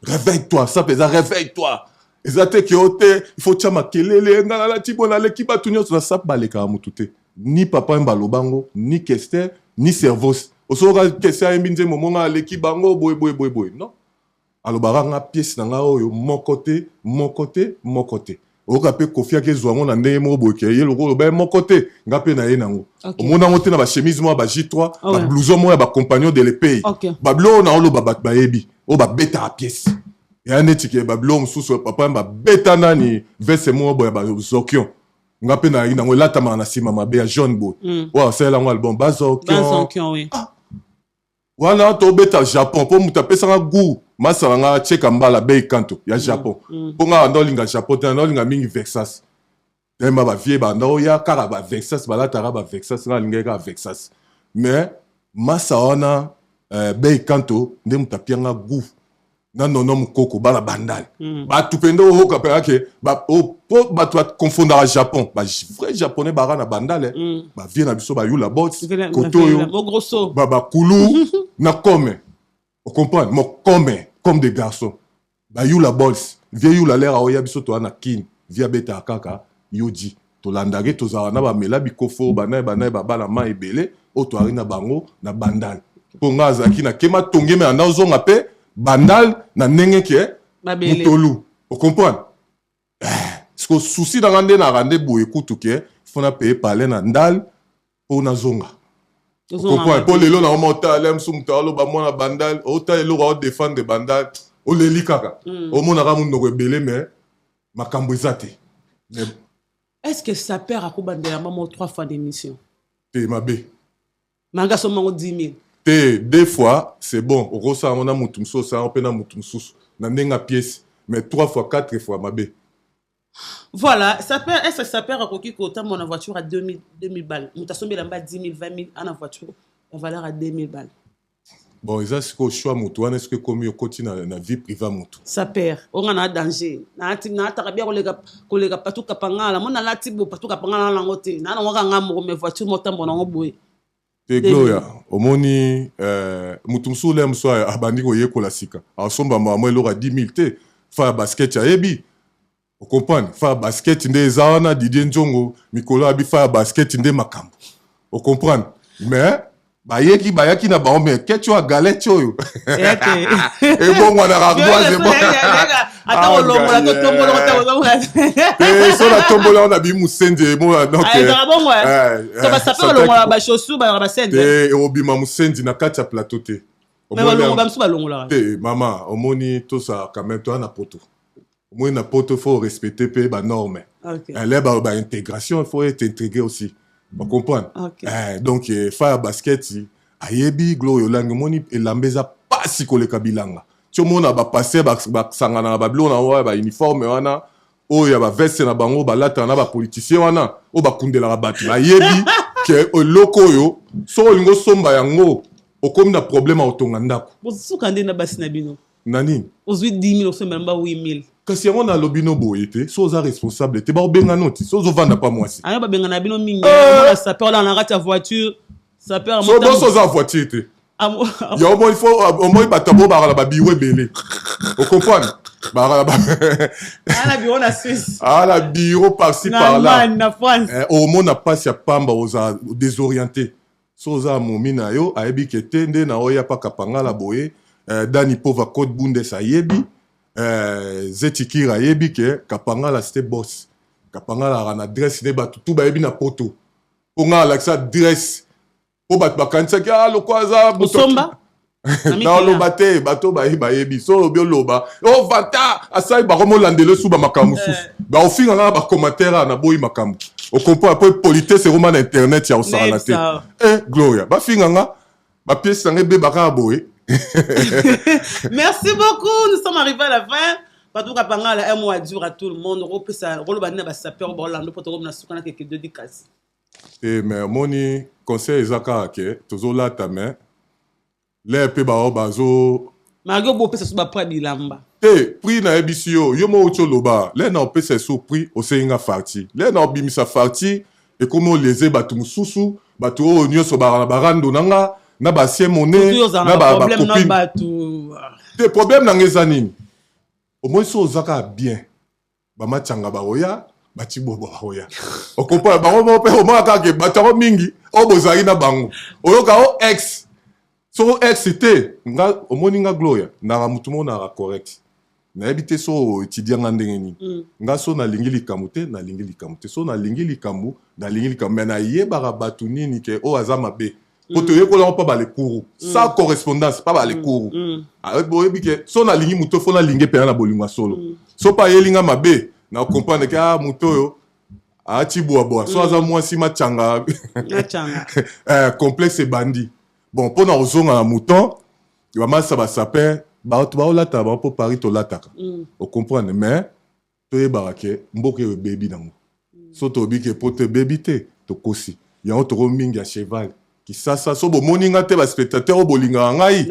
Réveille toi, ça mpenza, réveille toi. Eza te ke yo te, il faut tia makelele, nga nalati bo, naleki bato nyonso. Na sap balekaka motu te, ni papa Yemba alobango, ni Kester, ni Servos. Osokoka Kester ayembi nzembo monga aleki bango boye boye boye boye, non, alobaka nga pièce na nga oyo moko te, moko te, moko te. Oyoka mpe Kofi akezwa yango na ndenge moko boye ke ye lokola oloba ye moko te, nga mpe na ye nango. Omona yango te na bachemise moko ya ba J3, bablouson moko ya bacompagnon de l'épée, babiloko na oloba, bato bayebi oyo babetaka pièce eya neti ke babiloko mosusu papa babeta nani, veste moko boye ya bazokion, nga mpe nayaki nango, elatamaka na nsima mabe ya jaune boye, oyo asalela yango album Bazokion. Wana tobeta Japon mpo moto apesanga goût, masala nga tieka mbala bei kanto ya Japon, mpo nga banda olinga Japon te, nanda olinga mingi Versace. Tayemba bavie banda oya kaka baVersace, balataka baVersace, nga alingaki kaka Versace. Mais masa wana bei kanto nde moto apianga goût na nono mokoko bana Bandale. Bato mpenza oyoka mpenza ke po bato bakonfondaka Japon, bavrai Japonais baka na Bandale. Bavie na biso bayula bot kote oyo bakulu na comme ocomprendre mokome comme des garçons bayula bols vie yula lere aoya biso toya na Kine, vie abetaka kaka yodi, tolandaki, tozalaka na bamela bikofo banaye banaye babala mai ebele oyo toyaki na bango na Bandal, mpo nga azalaki na kema tongeme anda ozonga mpe Bandal na ndenge ke motolu, ocomprendre? Siko susi na nga nde naka nde boye kutu ke faut na paye palais na Ndal mpo nazonga, comprendre? Mpo lelo na oma otala mosu, moto aloba mwana Bandal, otala eloko aodefendre Bandal, oleli kaka, omonaka monoko ebele, mais makambo eza te. Est ce que sapeur akobandela mamo trois fois d'émission? Te, mabe. Manga somango 10 000. Te, deux fois c'est bon, okosala yango na motu mosusu, osala yango mpe na motu mosusu na ndenge ya pièce, mais trois fois, quatre fois, mabe. Voilà, sapeur, est ce que sapeur akoki kotambola na voiture à 2000, 2000 balles? Moto asombi elamba 10 000, 20 000, ana voiture ya valeur à 2000 balles. Bon, eza sikoyo choix motu wana, soki ekomi okoti na vie privée ya motu. Sapeur onga na danger, naataka bia koleka Patuka Pangala mo nalati bo Patuka Pangala na nango te, naa nango kaka nga moko, mais voiture motambola nango boye. Te, Gloria, omoni motu mosusu le mosusu abandi koyekola sika, asomba mwa eloko ya 10 000 te, fa ya basket ayebi, ocomprendre? Fa ya basket nde eza wana. Didier Nzongo mikolo abi fa ya basket nde makambo, ocomprendre? Mais bayeki bayaki na bango, mais keti oyo galette oyo ebongwanaka ardoise. Ata kolongola to tombola. Te, so natombola wana bi mosenzi emona donc. Ezalaka bongo to basape balongola bachaussure, balaka basende. Te, ekobima mosenzi na kati ya plateau te. Mais bamosusu balongolaka. Te, mama, omoni, tosala quand même, toya na poto, omoni, na poto faut respecter mpe banorme. Ele baintégration, il faut être intégré aussi, bacomprendre? Donc fa ya basket ayebi Gloria Olangi, omoni, elamba eza pasi koleka bilanga ti omona bapaster basanganaka babiloko na bango ya bauniforme wana, oyo ya baveste na bango balataka na bapoliticien wana oyo bakundelaka bato, bayebi ke eloko oyo soki olingi osomba yango, okomi na problème ya kotonga ndako. Bosuka nde na basi na bino. Na nini? Ozwi 10 000, osombela mba 8 000. Kasi yango nalobi no boye te, so oza responsable te, bakobengana oti so ozovanda pa mwasi. Ayo babengana bino mingi. Omona sapeur olala na kati ya voiture. So boso oza voiture te. Ya omoni fo omoni bato yango baka na babiro ebele, ocomprendre, baka na bureau na Suisse, ah, na bureau par-ci par-là. Na France. Eh, omona mpasi ya pamba, oza désorienté. So oza momi na yo, ayebi ke te nde na oya paka pangala boye. Eh, Dani Pova Code Bundes ayebi, eh, Zetikir ayebi ke Kapangala c'était boss. Kapangala aka na adresse nde bato tu bayebi na Poto, mpo nga alakisa adresse mpo bato bakanisaki ah, lokwa aza osomba. Naoloba te, bato baye bayebi. So olobi, oloba o vanta asali, bakomolandela esu bamakambo mosusu, baofinga nga na bacommentaire. A naboyi makambo, ocomprendre, po politesse ekoma na internet ya kosakana te. Eh, Gloria, bafinga nga, bapièce nanga ebeba kaka boye. Merci beaucoup, nous sommes arrivés à la fin. Bato Kapangala, un mot à dire à tout le monde. Okopesa koloba nini na basapeur baolanda mpo tokomi na suka na keke dédicace? Te, mais omoni, conseil eza kaka ke tozolata, mais l'heure mpe bao bazo Malgré bopesa so baprix ya bilamba. Te, prix nayebisi yo, yo moko oti oloba. L'heure na opesa eso prix, osengi nga farti. L'heure na obimisa farti, ekomi oleze bato mosusu, bato oyo nyonso baka na barando na nga na baancien monnaie na bacopine. Te, problème na nga eza nini? Omoni, so oza kaka bien, bamatianga bakoya, batibobo bakoya, okomprendre bango moko mpe. Omona kaka ke bato yango mingi oyo bozalaki na bango, oyoka o ex, soko ex te. Nga omoni nga, Gloria, naka motu moko naka correct. Nayebi te so oétudier nga ndenge nini. Nga so nalingi likambo te, nalingi likambo te. So nalingi likambo, nalingi likambo, mais nayebaka bato nini ke oyo aza mabe, po toyekolango mpa balekuru sans correspondance, mpa balekuru. Oyebi ke so nalingi moto, fo nalingi mpena na bolingo ya solo. So mpe ayeli nga mabe, na comprendre ke ah, moto oyo aati bwabwa. So aza mwasi matianga, complexe ebandi. Bon, mpo na kozonga na mouton, bamasa basapin, bato baolataka bango mpo Paris tolataka, ocomprendre. Mais toyebaka ke mboka oyo ebebi nango. So toyebi ke po to ebebi te, tokosi yango. Toko mingi ya cheval Kisasa. So bomoni nga te, baspectateur oyo bolingaka ngai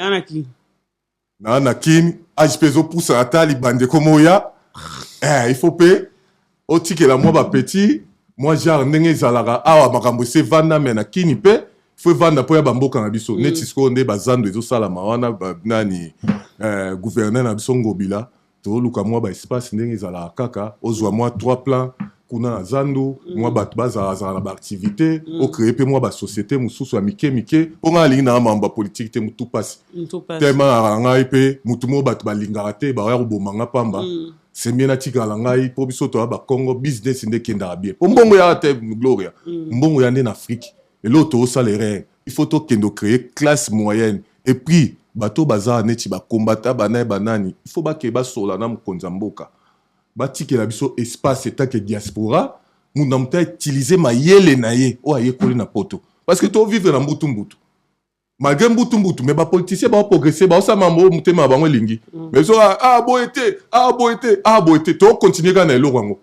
naa na Kini, age mpe ezopusana, ata libanda ekoma oya. Eh, il faut mpe otikela mwa bapetit, mwa genre ndenge ezalaka awa. Makambo esi evanda, me na Kini mpe fo evanda mpo ya bamboka na biso. Neti sikoyo nde bazando ezosalama wana, nani, eh, gouverneur na biso Ngobila, toluka mwa baespace ndenge ezalaka kaka, ozwa mwa trois plan kuna na zandu, mwa bato bazalazala na baactivité, ocréer mpe mwa basociété mosusu ya mike mike. Mpo ngai alingi nanga mambo ya politike te, motu mpasi tema na ngai mpe motu moko bato balingaka te, baoya koboma nga pamba. C'est mieux natikala ngai, mpo biso toya Bakongo, business nde ekendaka bien, mpo mbongo yaka te, Gloria. Mbongo ya nde na Afrique. Eloko tozosala erreur, il faut tokende ocréer classe moyenne. Et puis bato baza neti bakombata bana banani, il faut bakee basola na mokonzi ya mboka, batikela biso espace etake diaspora. Mundu na moto autiliser mayele na ye oyo ayekoli na Poto, parce que tovivre na mbutu mbutu, malgré mbutu mbutu, mais bapoliticien baoprogresse, baosala mambo oyo motema na bango elingi. Mais so ah, boye te, ah, boye te, ah, boye te, tokontinue kaka na eloko yango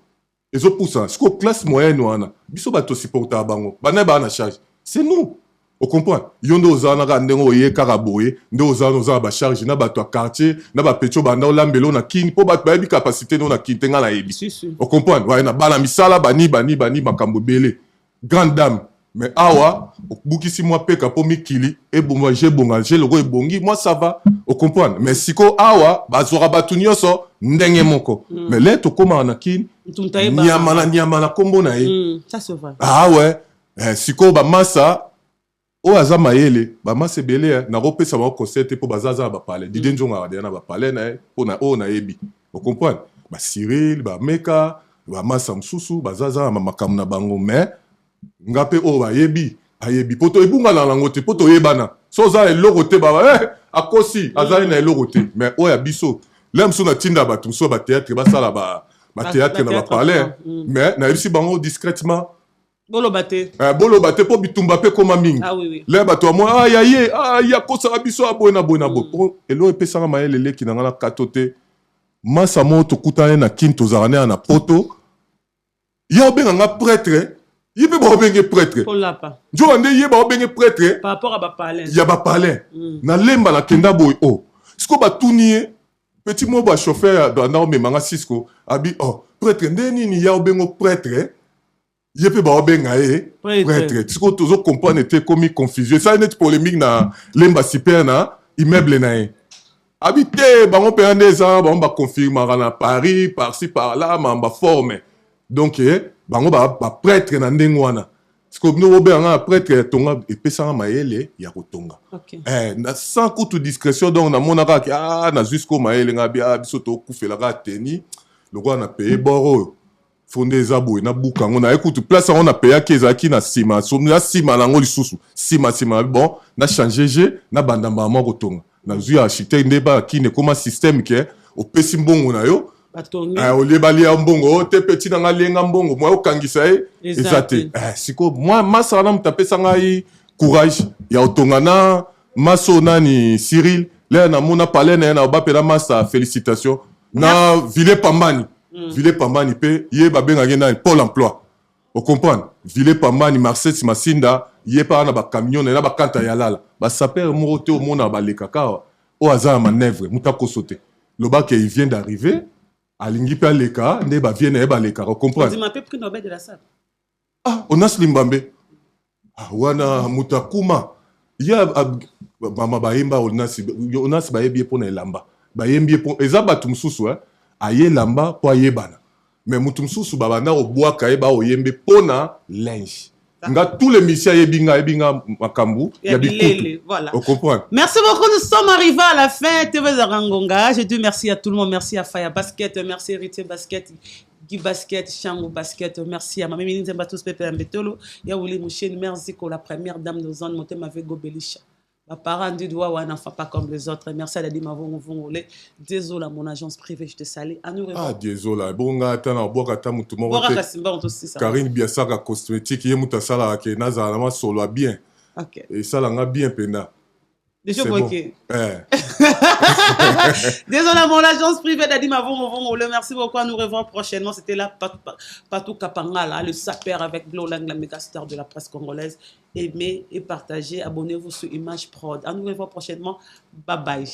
ezopusana. Sikoyo classe moyenne wana, biso bato tosupportaka bango, bana baa na charge, c'est nous, ocomprendre. Yo nde oza wana kaka ndenge oye kaka boye, nde oza wana, oza na bacharge na bato ya quartier, na bapeti oyo banda olambela oyo na Kini, mpo bato bayebi capacité no na Kini te. Ngai nayebi, ocomprendre, waye na bana misala bani bani bani, makambo ebele, grande dame. Mais awa obukisi mwa peka mpo mikili ebonga, je ebonga, je loko ebongi mwa, ça va, ocomprendre. Mais sikoyo awa bazwaka bato nyonso ndenge moko. Mais le tokomaka na Kini, nyama na nyama na nkombo na ye. Ah ouais, eh, sikoyo bamasa oyo aza mayele, bamasa ebele, nakopesa bango conseil te, mpo baza aza na bapalais. Didie Nzongaka deya na bapalais na ye, mpo oyo nayebi, ocomprendre. Bacyril, bameka, bamasa mosusu baza aza na makambo na bango. Mais nga mpe oyo bayebi, ayebi mpo to ebungana nango te, mpo toyebana. So oza na eloko te, baba eh, akosi, azali na eloko te. Mais oyo ya biso, le mosusu natinda bato mosusu ya batéâtre, basala batéâtre na bapalais, mais nayebisi bango discrètement. Boloba te. Eh, boloba te, mpo bitumba mpe ekóma mingi. Ah, oui, oui. Le bato ya mwa ah, ya ye ah, ye akosaka biso aboye na boye na boye. Mpo eloko epesaka mayele eleki na ngai na kato te. Masa moko tokutani na Kini, tozalaka ne ya na Poto, ye obenga nga prêtre, ye mpe baobenge prêtre. Nzoka nde ye baobenge prêtre ya bapalin. Nalemba, nakenda boye o oh. Sikoyo batuni ye, petit moko bachauffeur banda omemanga Cisco, abi oh, prêtre nde nini ya obengo prêtre? Ye mpe baobenga ye prêtre. Sikoyo tozo comprendre te, ekomi confusion, esali neti polémique na Lemba Super na immeuble na ye. Abi te, bango mpenza nde eza bango baconfirmaka na Paris, par-ci par-là, mamba forme. Donc bango baprêtre na ndenge wana. Sikoyo bino bobenga nga na prêtre ya tonga, epesanga mayele ya kotonga. Na sans kutu discrétion. Donc namonaka ke ah, nazwi sikoyo mayele. Nga bi ah, biso tokufelaka teni lokola na paye bor oyo fo nde eza boye, nabuka yango. Naye kutu place yango napeyaki ezalaki na nsima, so na nsima nango lisusu nsima nsima. Bon, na change jeu, nabanda mbala moko kotonga. Nazwi architecte nde bakini, ekóma système ke opesi mbongo na yo. Batongi. Olie balia mbongo o te, mpe ntina nga alienga mbongo mwa okangisa ye. Eza eza te. Te. Sikoyo mwa masa wana, moto apesa ngai courage ya kotonga na maso nani, Cyril lea. Namona palais na ye na obapela masa félicitation na Ville Pambani. Ville Pambani mpe ye babengaki nani, Pôle emploi, ocomprendre? Ville Pambani, Marcet Masinda, ye mpe na bacamion na ye na bakanta ya lala basapeurs moko te. Omona balekaka awa, oyo aza na manœuvre, moto akoso te, lobaka il vient d'arriver, alingi mpe aleka nde bavie na ye balekaka, comprendre? Ondima mpe prix Nobel de la sape. Ah, Onas Limbambe, ah, wana moto akuma ye mama bayemba Onas. Onas bayebi ye mpo na elamba, bayembi ye mpo eza bato mosusu aye elamba mpo ayebana. Mais moto mosusu babanda kobwaka ye, baoyembe mpo na linge. Nga, tous les musiciens ayebi nga, ayebi nga makambo ya bikutu. Voilà. Ocomprendre? Merci beaucoup, nous sommes arrivés à la fin. TV Zarangonga. Je dis merci à tout le monde. Merci à Faya Basket, merci Héritier Basket, Guy Basket, Chango Basket. Merci à Mamie Nzemba tous Pepe Ambetolo. Ya Willy Mouchine, merci pour la première dame de zone, Montema Vego Belisha. Ma parent du doigt, un enfant pas comme les autres. Merci à Dadi Mavongo Vongole. Désolé, mon agence privée, je te salue. À nous revoir. Ah, désolé. Bonga ata na obwaka ata motu moko Bora te. Kasimba, on te aussi ça. Karine Biasaka cosmétique, ye moto asalaka ke nazala na masolo ya bien. Esalanga bien mpenza. Déjà, C'est bon. bon. Ok. Désolé, mon agence privée d'Adi Mavongo Vongole. Merci beaucoup. À nous revoir prochainement. C'était là Patou Kapangala, le sapeur avec Glolang, la méga star de la presse congolaise. Aimez et partagez. Abonnez-vous sur Image Prod. À nous revoir prochainement. Bye bye.